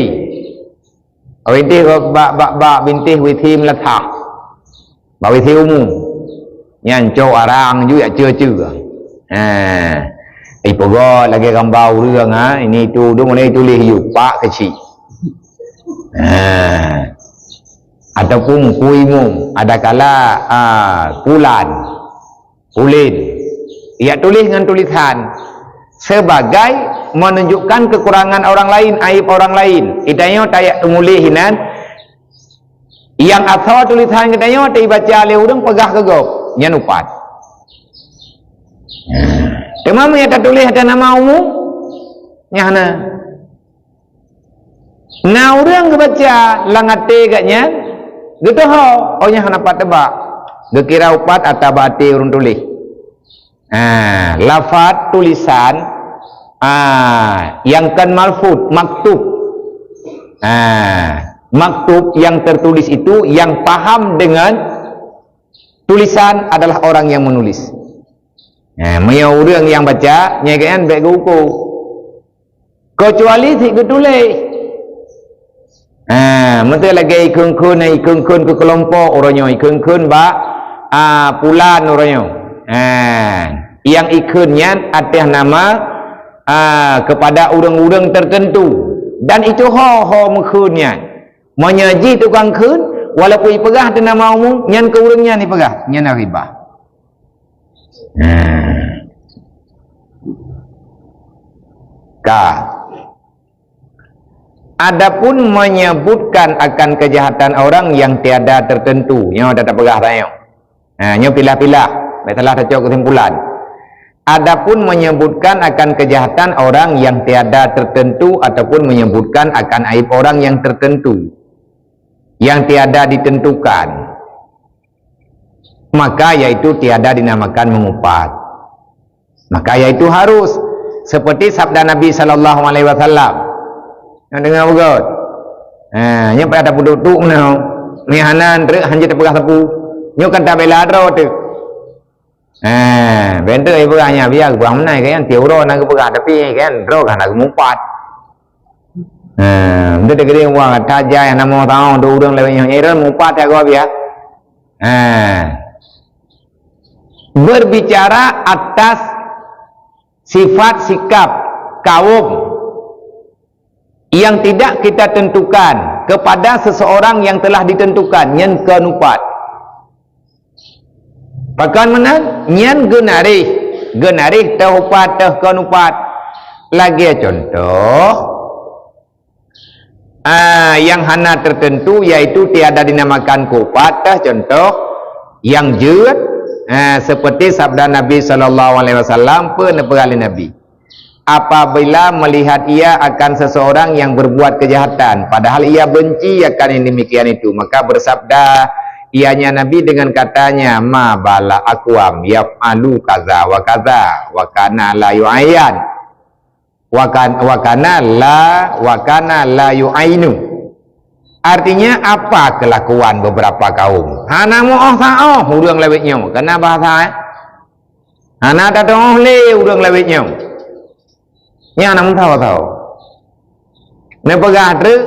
Bintéh bak, bak, bak bintéh withi meulasah. Bak withi umu. Nyan cok arang ju yak ceue-ceue. Ha. Ipeugöt lagée gamba ureuëng, ha, ini itu, dum mulai tuléh yu, pak keuchik. Ha. Ataupun kui mum, adakala, ah, pulan, ulin. Yak tuléh ngon tulisan sebagai menunjukkan kekurangan orang lain, aib orang lain. Itanyoe tayak teumuléh inan, nyang asoe tulisan geutanyoe teubaca lé ureuëng peugah keu gob, nyan upat. Teuma meunyo tatuléh atas nama umum, nyan hana. Na ureuëng geubaca lam até geuh nyan, geutoho, oh nyan hana pat teuba. Geukira upat ata bak até ureuëng tuléh. Ah, lafaz tulisan, ah, yang kan malfud, maktub. Ah, maktub yang tertulis itu yang paham dengan tulisan adalah orang yang menulis. Ah, meunyoe ureuëng nyang baca, nyan geuh nyan bék geuhuköm. Kecuali si geutuléh. Ha, meuteuk lagée ikheun-kheun, ikheun-kheun keu keulompok uroe nyoe, ikheun-kheun bak, a, pulan uroe nyoe. Ha, nyang ikheun nyan atas nama, a, kepada ureuëng-ureuëng tertentu. Dan itu ho, ho meukheun nyan. Meunyoe jih tukang kheun, walaupun ipeugah teuh nama umum, nyan keu ureuëng nyan ipeugah, nyan na ribah. Hmm. Ka. Adapun menyebutkan akan kejahatan orang yang tiada tertentu, nyoe dah tapeugah tanyoe. Ha, nyoe pilah-pilah, bék salah tacok kesimpulan. Adapun menyebutkan akan kejahatan orang yang tiada tertentu ataupun menyebutkan akan aib orang yang tertentu, yang tiada ditentukan, maka yaitu tiada dinamakan mengupat. Maka yaitu harus seperti sabda Nabi sallallahu alaihi wasallam. Nyang deungoe beugöt. Ha, nyoe pada tapeuduek-duek meunoe. Meuhana treuk hanjeuet tapeugah sapeue. Nyoe kan tabela droe teuh. Ha, bentuk ipeugah nyan biar geupeugah meunan kan, tiep uroe na geupeugah, tapi kan droe kan na geumupat. Ha, bentuk deugering wang tajai nama tahu dua urang lewat nyoe. Nyoe mupat ya gua biar. Ha. Berbicara atas sifat sikap kaum yang tidak kita tentukan kepada seseorang yang telah ditentukan, nyan keunupat. Pakon meunan, nyan geunaréh, geunaréh teuh upat, teuh keunupat. Lagée contoh, Ah, yang hana tertentu, yaitu tiada dinamakan kupat, tah contoh yang jeuet, ah, seperti sabda Nabi sallallahu alaihi wasallam, peue neupeugah lé Nabi, apabila melihat ia akan seseorang yang berbuat kejahatan, padahal ia benci akan yang demikian itu, maka bersabda ianya Nabi dengan katanya, "Ma bala aqwam yaf'alu kaza wa kaza, wa kana la yu'ayyan." Wa kan-, wa kana la, wa kana la yu'ainu. Artinya, apa kelakuan beberapa kaum? Hana meuoh saoh ureuëng lawét nyoe. Kana bahasa, eh? Hana tatuoh lé ureuëng lawét nyoe. Nyan hana meusawa-sawa. Neupeugah treuk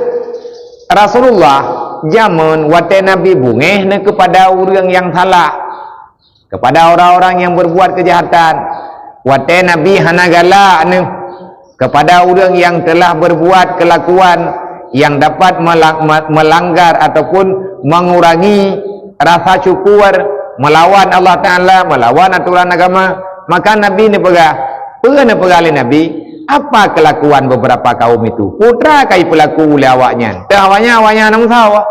Rasulullah, jameun watée Nabi bungéh neuh kepada ureuëng nyang salah. Kepada orang-orang yang berbuat kejahatan. Watée Nabi hana galak neuh kepada ureuëng yang telah berbuat kelakuan yang dapat mela-, me-, melanggar ataupun mengurangi rasa syukur, meulawan Allah Taala, meulawan aturan agama. Maka Nabi neupeugah, peue neupeugah lé Nabi, "Apa kelakuan beberapa kaum itu? Peue teuma ka jipeulaku lé awaknyan?" Teuh awaknyan, awaknyan hana meusawa.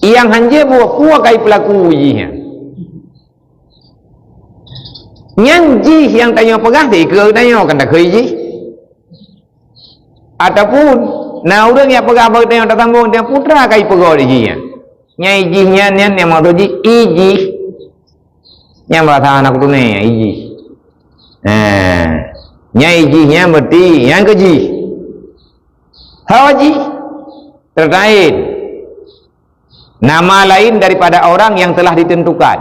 Nyang hanjeuet buet peue ka jipeulaku jih nyan. Nyan jih nyang tanyoe peugah dikeue tanyoe kan takheun jih. Ataupun na ureuëng nyang peugah bak tanyoe tasambong, tanyoe peue teuma ka jipeugah lé jih nyan. Nyang ijih nyan, nyan nyang maksud jih ijih. Nyang bahasa aneuk tuné ijih. Nah, nyang ijih nyan berarti nyang keujih. Hawa jih. Terkait nama lain daripada orang yang telah ditentukan.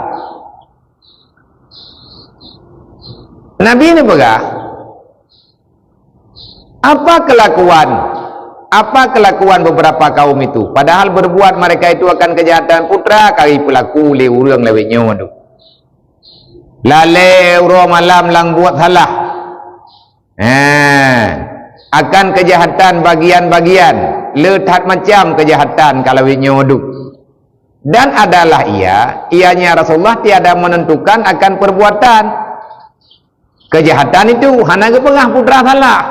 Nabi neupeugah, apa kelakuan, apa kelakuan beberapa kaum itu? Padahal berbuat mereka itu akan kejahatan, peue teuma ka jipeulaku lé ureuëng lawét nyoe tu. Lalée uroe malam lam buet salah. Eh, akan kejahatan bagian-bagian, le that macam kejahatan ka lawét nyoe duek. Dan adalah ia, ianya Rasulullah tiada menentukan akan perbuatan kejahatan itu, hana geupeugah peue teuma salah.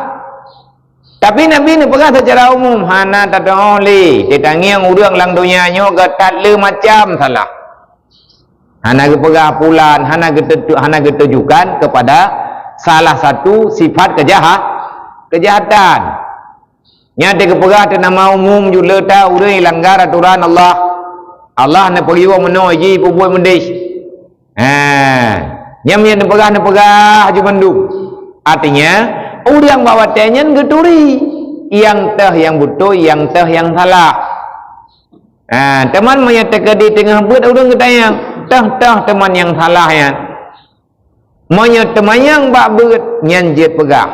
Tapi Nabi neupeugah secara umum, hana tatu'oh lé, teutangieng ureuëng lam donya nyoe geutat le macam salah. Hana geupeugah pulan, hana geutetu-, hana geutujukan kepada salah satu sifat kejaha-, kejahatan. Nyan teuh geupeugah teuh nama umum jeuet le that ureuëng langgar aturan Allah. Allah neupeuyueng meunoe jih peubuet meudeh. Ha, nyan meunyoe neupeugah, neupeugah ju bandum. Artinya, ureuëng bak watée nyan geuturi nyang teuh nyang beutôi, nyang teuh nyang salah. Ha, teuma meunyoe teukeudi teungoh beuet ureuëng geutanyong, teuh-teuh teuma nyang salah nyan. Meunyoe teumanyong bak beuet, nyan jeuet peugah.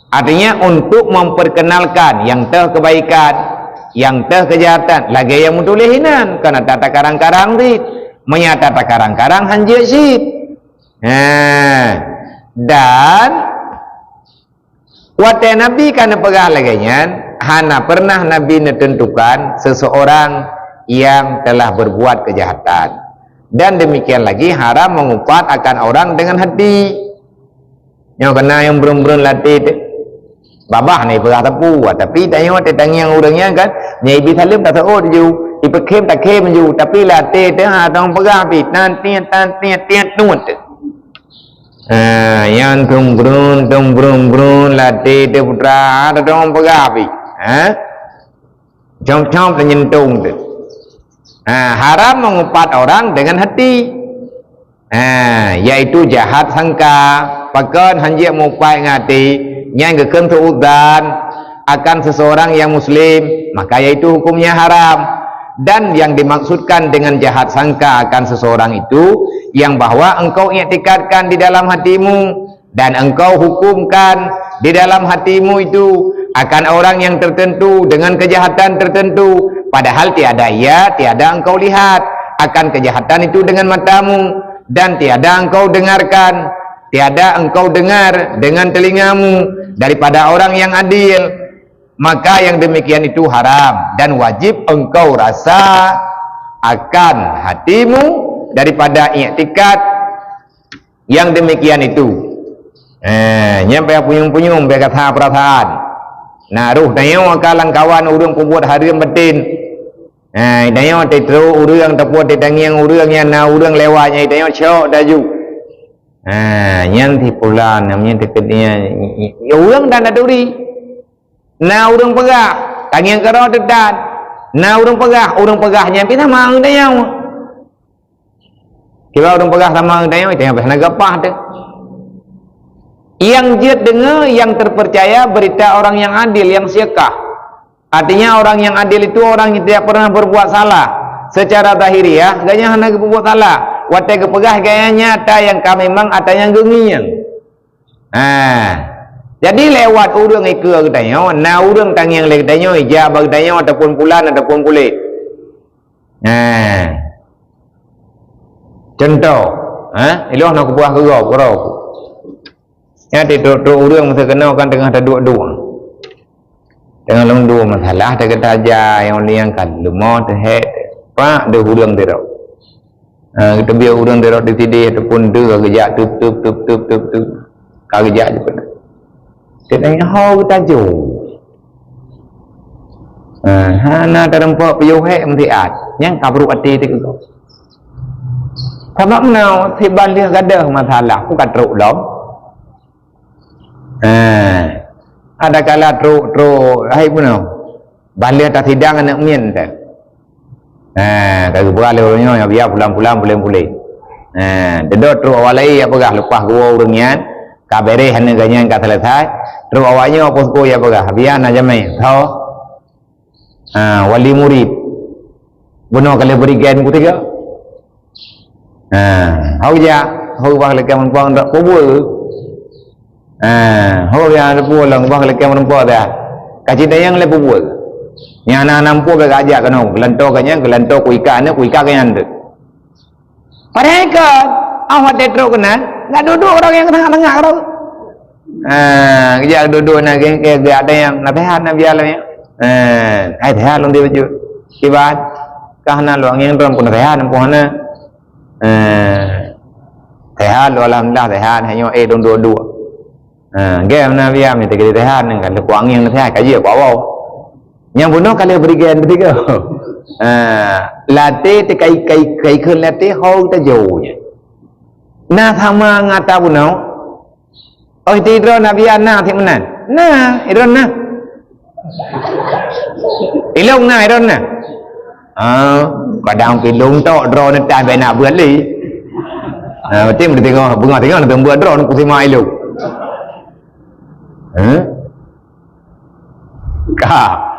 Artinya, untuk memperkenalkan nyang teuh kebaikan, nyang teuh kejahatan, lagée nyang meutuléh inan, kon ata takarang-karang cit. Meunyoe ata takarang-karang, han jeuet cit. Ha, dan watée Nabi ka neupeugah lagée nyan, hana pernah Nabi neuteuntukan seseorang yang telah berbuat kejahatan. Dan demikian lagi haram mengupat akan orang dengan hati. Nyoe keunan nyang breueng-breueng lam até teuh. Babah na ipeugah sapeue, tapi tanyoe teutangieng ureuëng nyan kan, nyan ibi saleuem taseuôt ju, ipeukhem takhém ju, tapi lam até teuh hana teupeugah pih, tan tiet, tan tiet, tiet nuet teuh. Ha, nyan tum brun, tum brun, brun, lam até teuh peue teuma, hana teupeugah pih. Ha? Cop-cop teunyentong teuh. Ha, haram mengupat orang dengan hati. Ha, yaitu jahat sangka. Pakon han jeuet meuupat ngon até, nyan geukheun su'udzan akan seseorang yang muslim, maka yaitu hukumnya haram. Dan yang dimaksudkan dengan jahat sangka akan seseorang itu, yang bahwa engkau iktikadkan di dalam hatimu, dan engkau hukumkan di dalam hatimu itu akan orang yang tertentu dengan kejahatan tertentu, padahal tiada ia, tiada engkau lihat akan kejahatan itu dengan matamu, dan tiada engkau dengarkan, tiada engkau dengar dengan telingamu daripada orang yang adil, maka yang demikian itu haram dan wajib engkau rasa akan hatimu daripada iktikad yang demikian itu. Eh, nyan payah punyueng-punyueng, payah gata perasaan. Nah, roh tanyoe ka lam kawan ureuëng peubuet hareuem baten. Eh, tanyoe teutrok ureuëng ataupun teutangieng ureuëng nyang na ureuëng lewat nyan, tanyoe syok taju. Eh, nyan si pulan, nyan teukeudi, ya, ureuëng dan turi. Na ureuëng peugah, tangieng keudroe teuh tan. Na ureuëng peugah, ureuëng peugah nyan pih sama ngon tanyoe. Kiban ureuëng peugah sama ngon tanyoe, tanyoe pih hana geupah teuh. Nyang jeuet deungoe, nyang terpercaya berita orang yang adil, yang siqah. Artinya, orang yang adil itu orang yang tidak pernah berbuat salah. Secara zahiriah, gobnyan hana geupeubuet salah. Watée geupeugah, gobnyan nyata nyang ka memang ata nyang geungieng. Ha. Jadi, lewat ureuëng ikeue geutanyoe, na ureuëng tangieng lé geutanyoe, ijak bak geutanyoe ataupun pulan ataupun puléh. Ha. Contoh, ha? Ilôn na kupeugah keu gob, keudroe ku. Nyan teutrok-trok ureuëng masa keunoe kan teungoh taduek-duek. Teungoh lôn dua masalah, teuka tajak nyang liang ka leumo teuhek, pak deuh ureuëng sidroe. Ha, geuteubiet ureuëng sidroe di sideh ataupun deuh geujak tup, tup, tup, tup, tup, tup. Ka geujak jipeunan. Teuka nyan ho geutajo. Ha, hana teurumpok piôh hék meusiat. Nyang ka brok até teuka. Sabab meunan, siban lheueh gadôh masalah, ku ka trok lom. Ha, ada kala trok, trok, hai bunoe. Ban lheueh tasidang aneuk miet teuh. Ha, ka geupeugah lé ureuëng nyoe, "Biya pulang-pulang, puléng-puléng." Ha, teudok trok awak laén, ya peugah leupah geuwoe ureuëng nyan, ka beres aneuk geuh nyan ka selesai. Trok awak nyoe posko, ya peugah, "Biya na jamé, tho." Ha, wali murid. Bunoe ka lheueh bri gen ku tiga. Ha, hau jak, hau bah lekeng meurumpok dak peubue. Ha, hau nyang teupeue lom bah lekeng meurumpok dah. Ka cit nyang lé peubue. Nyang na nampu bèk ajak keunoe, geulantoe ka nyan, geulantoe ku ikat aneuk, ku ikat ka nyan tu. Padahai kan, ah, watèe trok keunan, nggak duduk orang yang tengah-tengah tu. Ha, geujak duduk na geng, eh, geuh ada nyang naseuhat Nabi Allah nyan. Ha, hai teuhah lôn di bacut. Kiban, kah na lôn ngieng droen pun naseuhat, pun hana. Eh, sehat lôn, alhamdulillah sehat, hanya eh dong dua-dua. Eh, gem na biam ni teuka sehat ni kan, leukuang yang sehat, kaji apa awak. Nyang bunoe kali beri gen ketiga. Eh, latih teukai kai kai ke latih hau tajau nya. Nah sama ngata bunoe. Oh, itu idroe Nabi na sit meunan. Nah, idroe nah. Ilong nah, idroe nah. Ah, kadang pilong tok droe neutah bèk nak buet lé. Ah, berarti meuteungoh beungoh teungoh neuteueng buet droe neuk kusima ilong. Hah? Ka.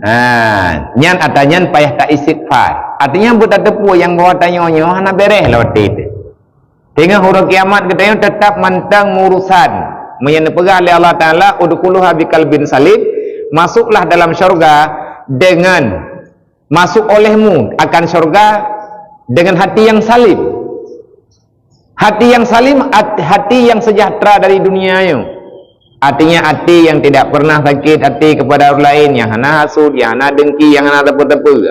Ha, nyan ata nyan payah ta istighfar. Artinya buet tateupeue nyang bahwa tanyoe nyoe hana beres lom watèe teuh. Teungoh uroe kiamat geutanyoe teutap mantong meurusan. Meunyoe neupeugah lé Allah Taala, "Udkhuluha biqalbin salim," masuklah dalam syurga dengan, masuk olehmu akan syurga dengan hati yang salim. Hati yang salim, at-, hati yang sejahtera dari dunia nyoe. Artinya hati yang tidak pernah sakit hati kepada orang lain, yang hana hasut, yang hana dengki, yang hana teupeu-teupeu.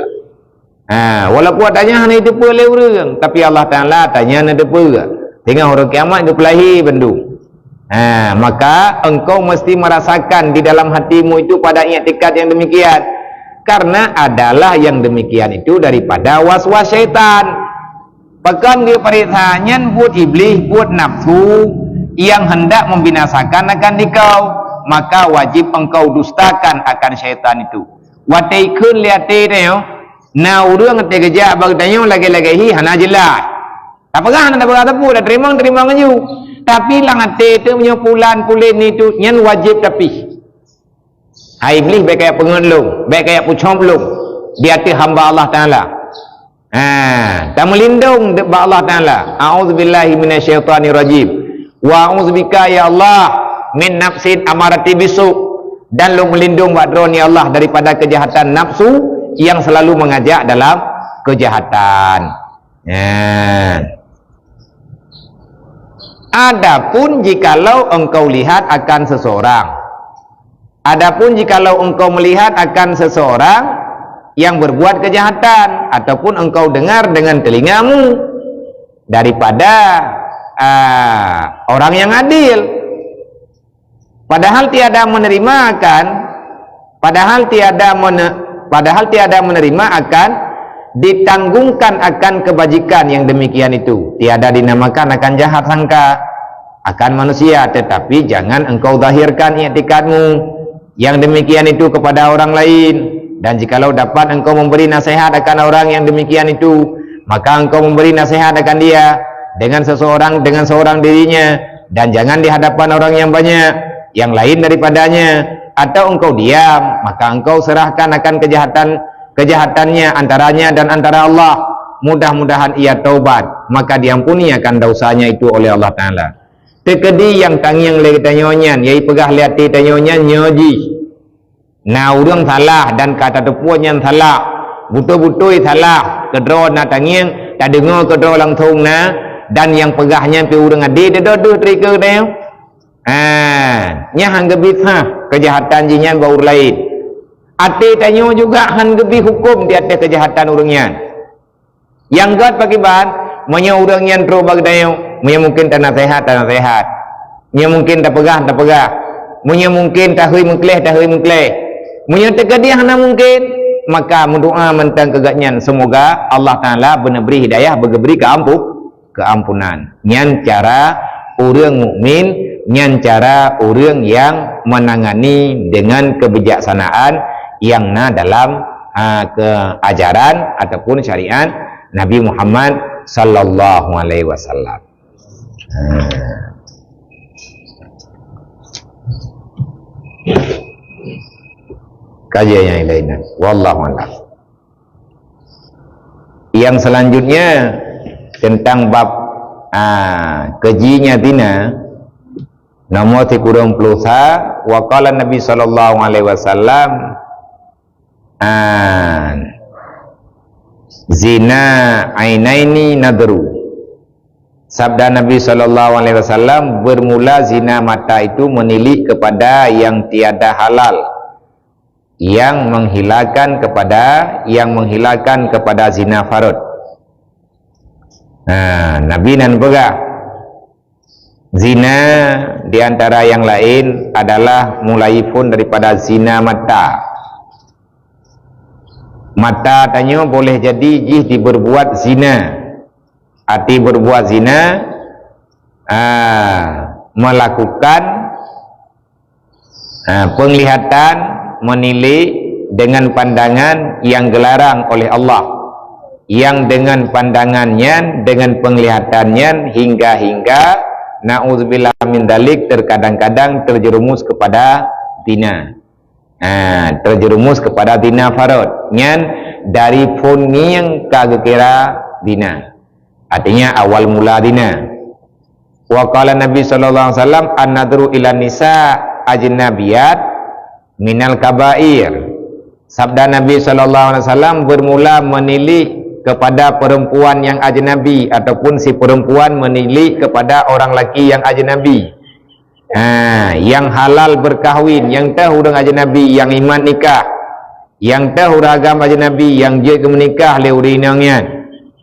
Ha, walaupun ata nyan hana jiteupeue lé ureuëng, tapi Allah Taala ata nyan neuteupeue. Teungoh uroe kiamat geupeulahi bandum. Ha, maka engkau mesti merasakan di dalam hatimu itu pada iktikad yang demikian. Karena adalah yang demikian itu daripada was-was syaitan. Pakon geupareksa nyan buet iblih, buet nafsu yang hendak membinasakan akan dikau, maka wajib engkau dustakan akan syaitan itu. Watèe ikheun lé até tanyoe, na ureuëng até geujak bak tanyoe lagèe-lagèe hi hana jeulaih. Tapeugah hana tapeugah teupeu, dak teurimong-teurimong laju. Tapi lam até teuh meunyoe pulan pulen itu nyan wajib tapi. Hai iblih, bèk kajak peungeut lôn, bèk kajak peucöb lôn di ateueh hamba Allah Taala. Ha, tameulindong bak Allah Taala. A'udzubillahi minasyaitonirrajim. Wa a'udzubika ya Allah min nafsin ammarati bisu. Dan lôn meulindong bak droe ya Allah daripada keujahatan nafsu yang selalu mengajak dalam keujahatan. Ha. Adapun jikalau engkau lihat akan seseorang, adapun jikalau engkau melihat akan seseorang yang berbuat kejahatan, ataupun engkau dengar dengan telingamu daripada, ah, orang yang adil, padahal tiada menerima akan, padahal tiada mene-, padahal tiada menerima akan ditanggungkan akan kebajikan yang demikian itu. Tiada dinamakan akan jahat sangka akan manusia, tetapi jangan engkau zahirkan iktikadmu yang demikian itu kepada orang lain. Dan jikalau dapat engkau memberi nasihat akan orang yang demikian itu, maka engkau memberi nasihat akan dia dengan seseorang, dengan seorang dirinya, dan jangan di hadapan orang yang banyak, yang lain daripadanya, atau engkau diam, maka engkau serahkan akan kejahatan, kejahatannya antaranya dan antara Allah. Mudah-mudahan ia taubat, maka diampuni akan dosanya itu oleh Allah Taala. Teukeudi nyang tangieng lé geutanyoe nyan, nyang jipeugah lé até tanyoe nyan nyoe jih. Na ureuëng salah dan ka tateupeue nyan salah, beutôi-beutôi salah, keudroe na tangieng, tadeungoe keudroe langsong na, dan nyang peugah nyan pih ureuëng adé, teudoh deuh teuka geutanyoe. Ha, nyan han geubiet ha keujahatan jih nyan bak ureuëng laén. Até tanyoe juga han geubri huköm di ateueh keujahatan ureuëng nyan. Nyang gét pakriban, meunyoe ureuëng nyan trok bak geutanyoe, meunyoe mungken tanaseuhat, tanaseuhat. Meunyoe mungken tapeugah, tapeugah. Meunyoe mungken tahôi meukleh, tahôi meukleh. Meunyoe teukeudi hana mungken, maka meudoa mantong keu gobnyan, seumoga Allah Taala beuneubri hidayah, beugeubri keuampu-, keuampunan. Nyan cara ureuëng mukmin, nyan cara ureuëng nyang meunangani deungon keubijaksanaan nyang na dalam, ha, keu ajaran ataupun syariat Nabi Muhammad sallallahu alaihi wasallam. Ha. Kaji nyang lain. Wallahu a'lam. Yang selanjutnya tentang bab, ah, keujinya zina, nomor sikureueng ploh sa, wa qala Nabi sallallahu alaihi wasallam, ah, "Zina ainaini nadru." Sabda Nabi sallallahu alaihi wasallam, bermula zina mata itu menilik kepada yang tiada halal, yang menghilakan kepada, yang menghilakan kepada zina farad. Nah, Nabi nan peugah, zina di antara yang lain adalah mulai pun daripada zina mata. Mata tanyoe boleh jadi jih diberbuat zina. Arti berbuat zina, ah, melakukan, ah, penglihatan, menilik dengan pandangan yang gelarang oleh Allah, yang dengan pandangan nyan, dengan penglihatan nyan hingga-hingga, na'udzubillah min dzalik, terkadang-kadang terjerumus kepada zina. Ha, terjerumus kepada zina farad. Nyan dari phon ngieng ka geukira zina. Artinya awal mula zina. Wa qala Nabi sallallahu alaihi wasallam, "An-nadhru ila nisa ajnabiyat minal kabair." Sabda Nabi sallallahu alaihi wasallam, bermula menilik kepada perempuan yang ajnabi ataupun si perempuan menilik kepada orang laki yang ajnabi. Ha, yang halal berkahwin, yang teuh ureuëng ajnabi, yang imat nikah, yang teuh ureuëng agam ajnabi, yang jeuet geumeunikah lé ureuëng inong nyan,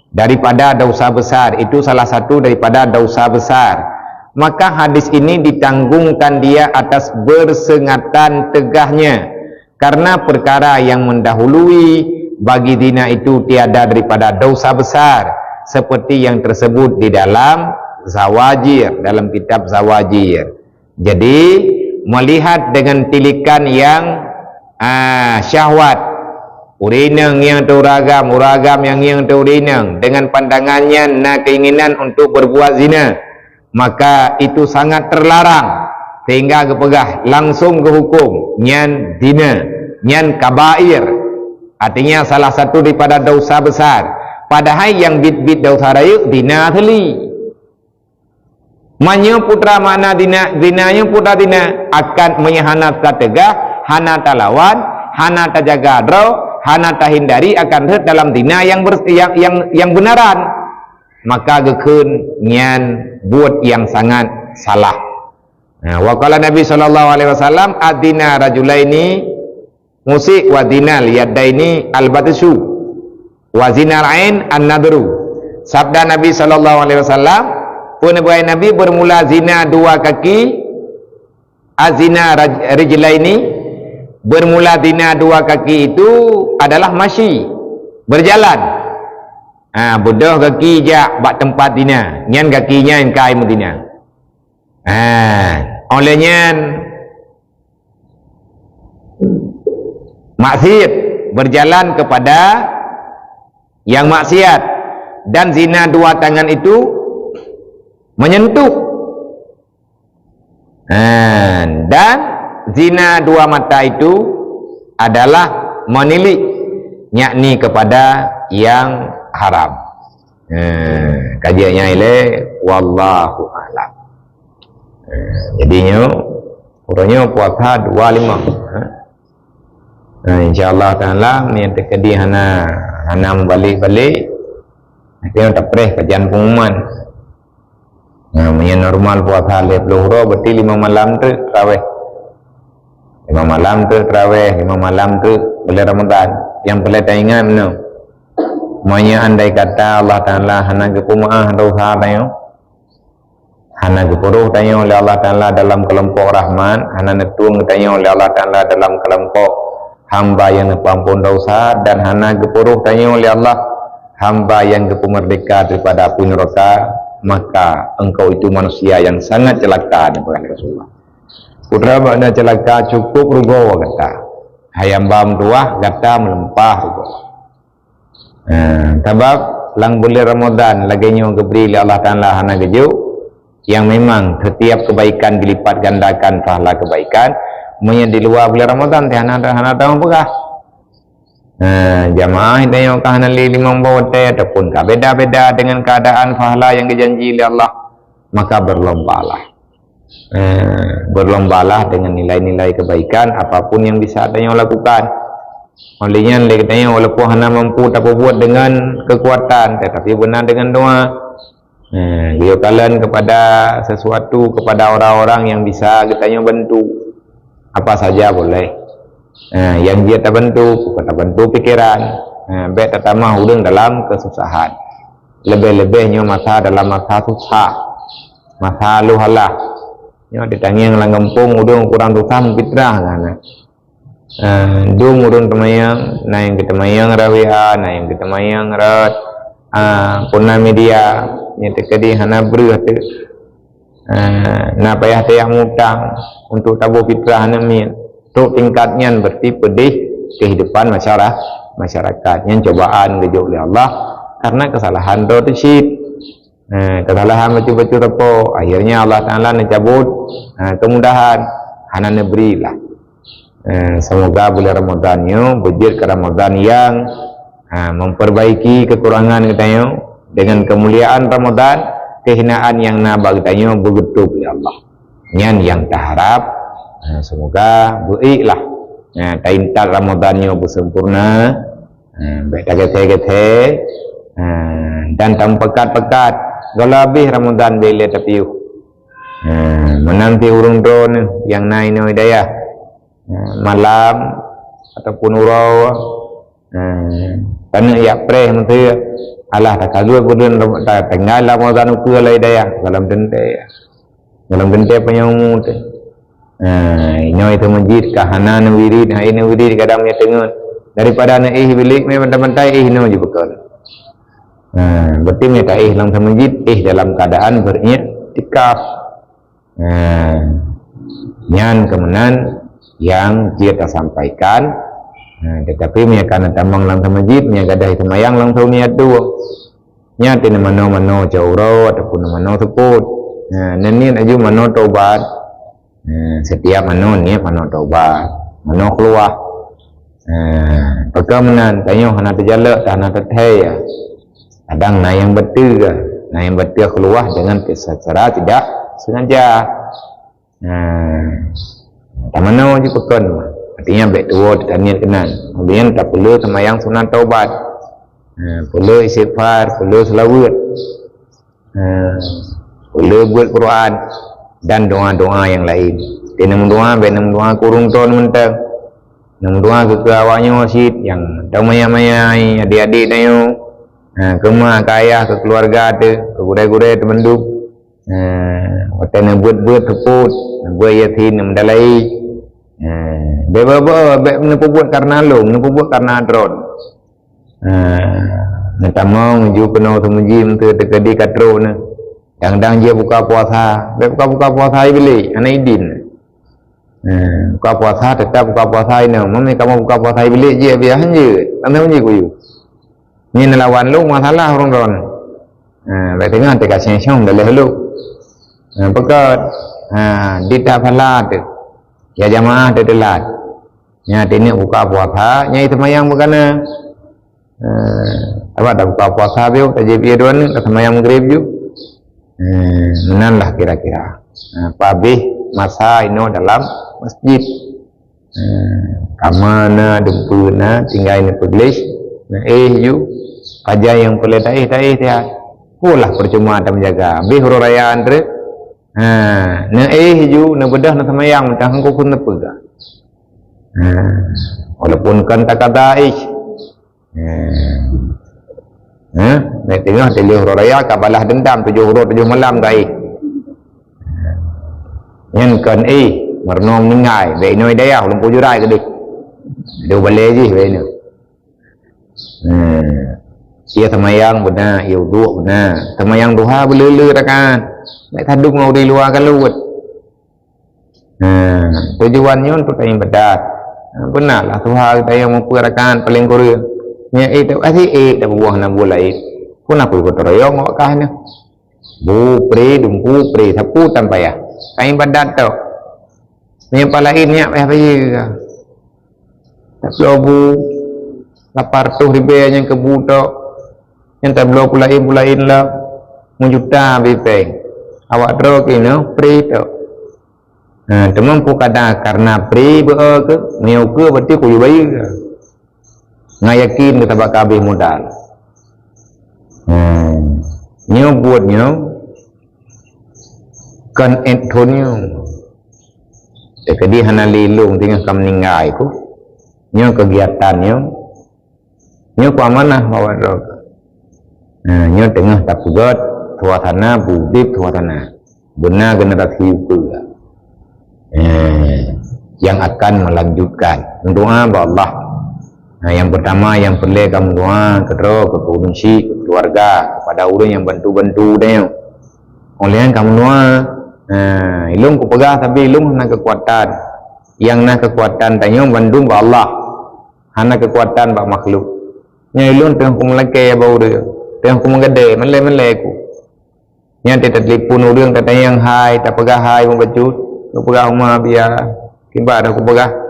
daripada dosa besar. Itu salah satu daripada dosa besar. Maka hadis ini ditanggungkan dia atas bersengatan tegahnya. Karena perkara yang mendahului bagi zina itu tiada daripada dosa besar, seperti yang tersebut di dalam Zawajir, dalam kitab Zawajir. Jadi, melihat dengan tilikan yang, ah, syahwat, ureuëng inong ngieng teuh ureuëng agam, ureuëng agam nyang ngieng teuh ureuëng inong, dengan pandangan nyan na keinginan untuk berbuat zina, maka itu sangat terlarang, sehingga geupeugah langsung geuhuköm nyan zina, nyan kabair. Artinya salah satu daripada dosa besar. Padahai nyang biet-biet dosa rayeuk zina seuli. Meunyoe putra makna zina, zina nyoe putra zina, akan meunyoe hana tateugah, hana talawan, hana tajaga droe, hana tahindari, akan rhot dalam zina nyang ber-, nyang, nyang, nyang beunaran. Maka geukheun nyan buet nyang sangat salah. Nah, wa qala Nabi sallallahu alaihi wasallam, "Adzina rajulaini musyi wa zinal yadaini al-batsyu wa zinal ain an-nadhru." Sabda Nabi sallallahu alaihi wasallam, peue neupeugah Nabi, bermula zina dua kaki, azina raj-, rijlaini, bermula zina dua kaki itu adalah masyi, berjalan. Ha, beudôh gaki jak bak teumpat zina, nyan gaki nyan ka ai meuzina. Ha, oleh nyan maksiat, berjalan kepada yang maksiat, dan zina dua tangan itu menyentuh. Ha, dan zina dua mata itu adalah menilik, yakni kepada yang haram. Ha, kajian nyang ilée, wallahu a'lam. Ha, jadi nyoe, uroe nyoe puasa dua lima. Ha. Ha, insya Allah Taala, meunyoe teukeudi hana, hana meubalek-balek, akhirnya tapreh kajian pengumuman. Nah, meunyoe normal puasa lhèe ploh uroe, berarti lima malam tu tarawih. Lima malam treuk tarawih, lima malam treuk buleuen Ramadhan. Nyang peureulée taingat meunoe, meunyoe andai kata Allah Taala hana geupeumeuáh desya tanyoe, hana geupeurôh tanyoe lé Allah Taala dalam keulompok rahmat, hana neutueng tanyoe lé Allah Taala dalam keulompok hamba nyang neupeuampôn desya, dan hana geupeurôh tanyoe lé Allah hamba nyang geupeumeurdeka daripada apui neuraka, maka engkau itu manusia yang sangat celaka, neupeugah Rasulullah. Peue treuk makna celaka? Cukup rugoe gata. Hai hamba meutuwah, gata meuleumpah rugoe. Ha, sabab lam buleuen Ramadhan lagée nyoe geubri lé Allah Taala hana geujok, yang memang setiap kebaikan dilipat gandakan pahala kebaikan, meunyoe di luwa buleuen Ramadhan teuh hana, hana tahu peugah. Ha, jamaah tanyoe ka hana lé limong boh watée ataupun ka beda-beda dengan keadaan pahala yang dijanji lé Allah, maka berlombalah. Eh, berlombalah dengan nilai-nilai kebaikan apapun yang bisa tanyoe lakukan. Oleh nyan, lé geutanyoe walaupun hana mampu tapeubuet dengan kekuatan, tetapi beuna dengan doa. Eh, geuyue kalon kepada sesuatu, kepada orang-orang yang bisa geutanyoe bantu. Apa saja boleh. Eh, yang jeuet tabantu, bukan tabantu pikiran. Eh, bék tatamah ureuëng dalam kesusahan. Lebih-lebih nyoe masa dalam masa susah. Masa luhalah. Nyoe ditangieng lam gampông ureuëng kurang susah meupitrah ngon. Eh, dum ureuëng teumayang, na nyang geuteumayang rot W A, na nyang geuteumayang rot, ah, puna media, nyang teukeudi hana breuh teuh. Eh, na payah tajak mutang untuk taboh pitrah aneuk miet. Trok tingkat nyan berarti pedih kehidupan masyara-, masyarakat. Nyan cobaan geujok lé Allah karena kesalahan droe teuh cit. Eh, kesalahan bacut-bacut teupeu. Akhirnya Allah Taala neucabut, eh, kemudahan. Hana neubri lah. Eh, semoga bulan Ramadan nyoe beujeuet keu Ramadan yang, eh, memperbaiki kekurangan geutanyoe. Dengan kemuliaan Ramadan, kehinaan nyang na bak geutanyoe beugeutôb lé Allah. Nyan nyang taharap. Eh, semoga beuék lah. Eh, taintat Ramadan nyoe beusempurna. Eh, bék tagéthée-géthée. Eh, dan tameupekat-pekat. Gohlom habéh Ramadan bék lé tapiôh. Eh, meunan pih ureuëng droeneuh nyang na inoe di dayah. Eh, malam ataupun uroe, eh, paneuk jak preh meuteuk, alah takaluet geudeun ta-, tinggai lam Ramadan ukeue lé dayah, gohlom teuntée. Gohlom teuntée panyang umu teuh. Eh, inoe teuh meujid ka hana neuwirit, hai neuwirit kadang meunyoe teungeut. Daripada neuéh bilék mé bantai-bantai éh inoe jipeukeun. Eh, berarti meunyoe taéh lam teuh meujid, éh dalam keadaan beriktikaf. Nah, nyan keuh meunan nyang jeuet tasampaikan. Nah, tetapi meunyoe ka neutamong lam teuh meujid, meunyoe gadôh teumayang langsung niat dua. Nyan teuh neumanoe-manoe cot uroe ataupun neumanoe seupôt. Nah, neuniet laju manoe taubat. Nah, setiap manoe niet manoe taubat, manoe keuluwa. Nah, pakon meunan, tanyoe hana teujalok, hana teuthée. Kadang na nyang bateue, na nyang bateue keuluwa dengan secara tidak sengaja. Nah, tamanoe jipeukeun, artinya bék tuwoe taniet keunan. Kemudian tapeuleueh seumayang sunat taubat. Nah, peuleueh istighfar, peuleueh seulaweuet. Nah, peuleueh beuet Quran dan doa-doa nyang laén. Di neumeudoa, bék neumeudoa keu ureuëng droe mantong. Neumeudoa keu, keu awak nyoe cit nyang teumayang-mayang, adik-adik tanyoe. Nah, keu ma, keu ayah, keu keuluwarga teuh, keu gurée-gurée teuh bandum. Nah, watée neubeuet-beuet seupôt, neubeuet Yasin, neumeudalai. Nah, bék, bék, bék, bék neupeubuet kareuna lôn, neupeubuet kareuna droe. Nah, neutamong ju keunoe teuh meujid teuh teukeudi ka trok neuh. Dang-dang jeuet buka puasa, bék buka-buka puasa iblih, hana idin. Nah, buka puasa, teutap buka puasa inoe. Meunyoe kamoe buka puasa iblih jeuet, biasa jeuet. Hana meujeuet kuyue. Nyan neulawan lôn masalah ureuëng droe. Ha, bék teungoh teuka sieng-sieng daleh lôn. Ha, peugah, ha, di tak phala teuh. Ya jamaah teuh teulat. Nya tineuk buka puasa, nyai seumayang bukana. Ha, awak dah buka puasa biôh, tajép ie dua neuk, ka seumayang Maghrib ju. Ha, meunan lah kira-kira. Ha, pabéh masa inoe dalam masjid. Eh, kama na, dumpeue na, tinggai neupeugleh, neuéh ju, pajan nyang peureulée taéh, taéh siat. Peue lah percuma tameujaga, abéh uroe raya treuk. Ha, neuéh ju, neubeudôh, neuseumayang, meutan hana keupeue neupeugah. Ha. Walaupun kan takada ih. Ha. Ha? Nyan teungoh dilèe uroe raya ka balas dendam tujoh uroe tujoh malam ka ih. Nyan kon ih, meurunoe meuninggai, bèk inoe dayah, ulôn peujeurai keudeh. Dua balèe jih bèk inoe. Hmm. Ia seumayang beuna, ia uduk beuna. Seumayang duha beuleu-leu rakaat. Bèk tadum ngon ureueng luwa ka luwet. Hmm. Tujuan nyoe untuk ibadat. Beuna lah tuha geutanyoe mupeue rakaat paleng kureueng. Nyan ék tak asyik ék tak bubuih na buet laén. Pun aku ikut royong awak kah nyoe. Bu, pri, dungku, pri, sapu tan payah. Ka ibadat tok. Meunyoe pah laén nyak payah bayeue. Tabloe bu, lapan reutôh ribèe nyang keu bu tok. Nyang tabloe peulaén-peulaén lom. Meujuta bipeng. Awak droe keunoe pri tok. Ha, teuma peue kada karena pri beu keu, meunyoe keu berarti kuyue bayeue. Ngon yakin geutabak ka habéh modal. Hmm. Nyoe buet nyoe kon èt thon nyoe. Teukeudi hana lé lôn teungoh ka meuninggai ku. Nyoe keugiatan nyoe. Nyoe ku amanah bak droe. Nah, nyoe teungoh tapeugöt suasana, budeb suasana. Beuna generasi ukeue. Eh, yang akan melanjutkan. Meudoa bak Allah. Nah, yang pertama, yang peureulèe kamoe doa, keudroe, keu ureueng syik, keu keluarga, kepada ureueng nyang bantu-bantu tanyoe. Óh lheueh nyan kamoe doa, nah, ilôn kupeugah, tapi ilôn hana keukuatan. Nyang na keukuatan tanyoe bandum bak Allah. Hana keukuatan bak makhluk. Nyoe ilôn teungoh kumeulakèe bak ureueng, teungoh kumeugadèe, malèe-malèe ku. Nyan teutelepon ureueng tatanyong hai, tapeugah hai meubacut, kupeugah uma biya, kiban dah kupeugah.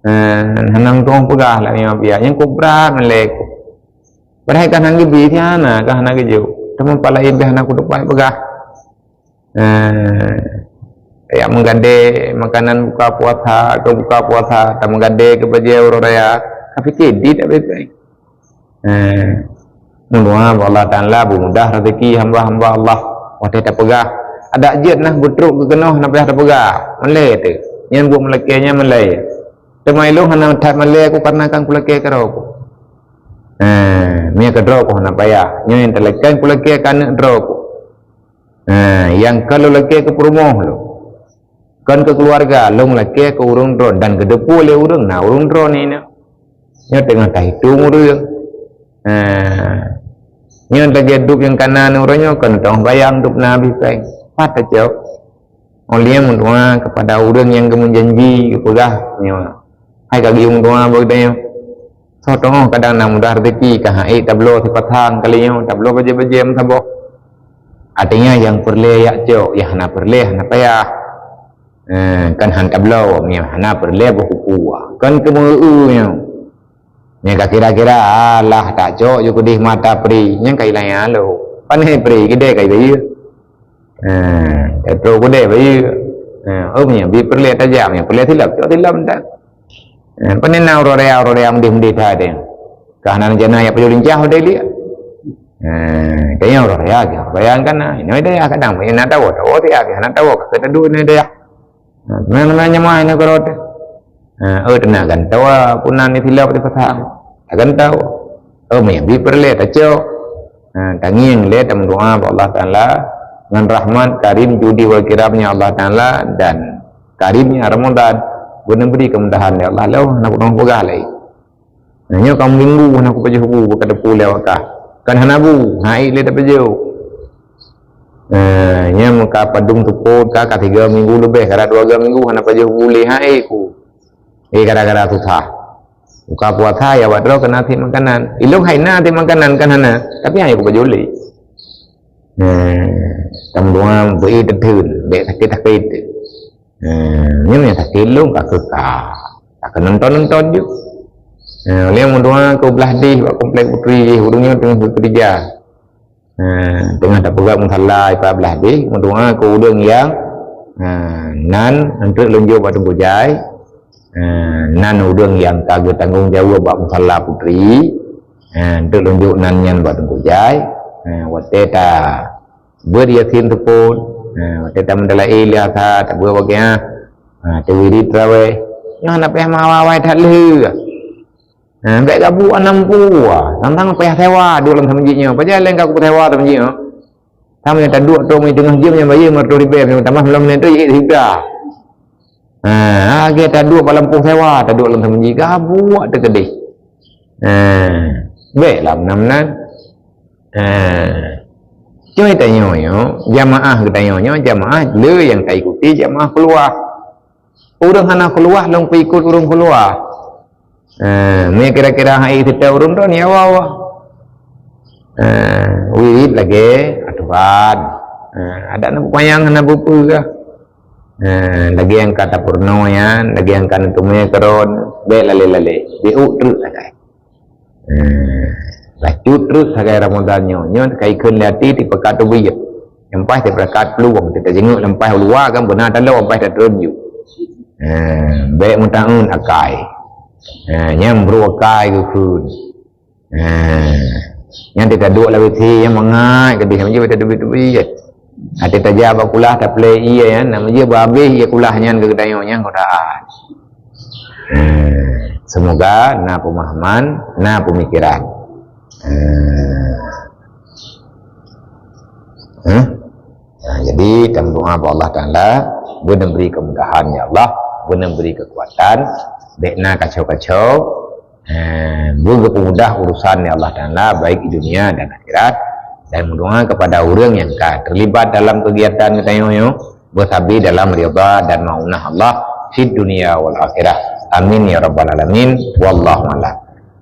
Eh, hana meutuah peugah lah uma biya, nyan ku brat malèe ku. Padahai ka hana geubi, si hana, ka hana geujok. Teuma pah laén pih hana kutupat peugah. Eh, jak meugadèe makanan buka puasa, keu buka puasa, tameugadèe keu bajèe uroe raya, ka pike dit abéh-abéh. Eh, meudoa bak Allah Taala beumudah rezeki hamba-hamba Allah. Watèe tapeugah, adak jeuet nah beutrok keu keunoe hana payah tapeugah. Malèe teuh. Nyan buet meulakèe nyan malèe. Teuma ilôn hana that malèe ku karena kan kulakèe keudroe ku. Eh, meunyoe keudroe ku hana payah. Nyoe nyang talakèe kulakèe keu aneuk droe ku. Ha, nyang ka lôn lakèe keu peurumoh lôn. Kon keu keuluwarga, lôn lakèe keu ureueng droe dan geuteupeue lé ureueng na ureueng droe nyan. Nyoe teungoh tahitong ureueng. Ha, nyoe lagèe dub nyang ka na uroe nyoe kon teungoh bayang dub na habéh péng. Pat tacok. Óh lheueh meudoa keupada ureueng nyang geumeujanji geupeugah nyoe. Hai ka geuyue meudoa bak geutanyoe. Soe teungoh kadang na mudah rezeki ka han ék tabloe sipasang kali nyoe, tabloe bajèe-bajèe meusaboh. Artinya nyang peureulèe jak cok, nyang hana peureulèe hana payah. Eh, kan han tabloe, nyang hana peureulèe boh kuku. Kan keu meu-eu nyoe. Nyan ka kira-kira, alah, tak cok ju keudeh mata pri, nyan ka ilaya lo. Pane pri, keudeh ka ibayeue. Ha, ka trok keudeh bayeue. Ha, oh, nyan bi peureulèe tajam, nyan peureulèe silop, cok silop dah. Ha, pane na uroe raya, uroe raya meudeh-meudeh that deh. Ka hana rencana jak pajoh lincah udeh liek. Ha, kayang uroe raya, bayangkan nah, inoe dayah kadang, na tawoe, tawoe siat, hana tawoe, ka teuduek inoe dayah. Ha, teuma-teuma nyamai nanggroe teuh. Ha, oh, teunang kan tawa puna ni silap di pasang. Akan tahu. Oh, meubi peureulèe tacok. Ha, tangieng lé tameudoa bak Allah Taala ngon rahmat karim judi wal kiramnya Allah Taala dan karimnya Ramadan. Guna beri kemudahan ya Allah. Lawan nak peugah lagi. Nah, nyoe ka minggu hana kupajoh bu, bak ka teupeu lé awak kah. Kan hana bu, hai lé tapajoh. Eh, nyoe muka padum seupôt ka, ka tiga minggu leubeh, ka dua minggu hana pajoh bu lé hai ku. Eh, gara-gara susah. Buka puasa ya awak droe keu nasi makanan. Ilôn hai na nasi makanan kan hana, tapi hai kupajoh lé. Eh, tameudoa beu teutheun, bèk sakét-sakét. Eh, nyoe nyang sakét lôn ka keuka. Ka nonton-nonton ju. Eh, lé meudoa keu blah deh bak komplek putri jih, ureueng nyoe teungoh bekerja. Eh, teungoh tapeugah musala ipat blah deh, meudoa keu ureueng nyang, eh, nan enteuk lôn jok bak Teungku Jai. Eh, nan ureueng nyang ka geutanggong jaweueb bak musala putri. Eh, enteuk lôn jok nan nyan bak Teungku Jai. Eh, watèe ta Beuet Yasin seupôt, ha, watèe tameudalail Asa, tabuet bagian, ha, tawirid traweh, Nyoe hana payah meuawai-awai that lheueh. Ha, bèk gabuek anam pua. Tantang payah sewa duek lam seumeujid nyoe. Pajan lé ka kupeusewa seumeujid nyoe. Sama nyang taduek tu meuteungoh jeuem nyang bayeue lima reutôh ribèe, tamah malam nyan tu jeuet siribèe. Ha, lagèe taduek bak lampôh sewa, taduek lam seumeujid gabuek teukeudeh. Ha, bèk lam nam nan. Ha. Cuma tanyoe nyoe, jamaah geutanyoe nyoe, jamaah le nyang taikuti jamaah khuluwah. Ureueng hana khuluwah lôn peuikot ureueng khuluwah. Eh, meunan kira-kira hai sitée ureueng droe nyoe awai-awai. Eh, wirit lagée atoran. Eh, adak na peupanyang hana peue-peue kah. Eh, lagée nyang ka tapeurunoe nyan, lagée nyang ka neuteumé keudroe, bék lalé-lalé. Bék uk treuk sagai. Eh, bacut treuk sagai Ramadhan nyoe. Nyoe ka ikheun lé até tipeugah teubiet. Nyang paih tipeugah peuluwang, teuka jinguk nyang paih u luwa kan beuna talo nyang paih tatreun ju. Eh, bék meutaun akai. Eh, nyang brok akai geukheun. Eh, nyan teuka duek lawét si nyang mangat keudeh meuji bacut teubiet-teubiet. Até tajak bak kulah taplé ié nyan, na meuji babéh ié kulah nyan keu geutanyoe nyan kota. Hmm, semoga na pemahaman, na pemikiran. Hmm. Hmm? Nah, jadi tameudoa bak Allah Taala, beuneubri kemudahan ya Allah, beuneubri kekuatan, bék na kacau-kacau. Hmm, beugeupeumudah urusan ya Allah Taala baik di dunia dan akhirat. Dan meudoa kepada ureueng nyang ka terlibat dalam kegiatan geutanyoe nyoe, beusabe dalam ridha dan maunah Allah fid dunya wal akhirah. Amin ya rabbal alamin. Wallahu a'lam.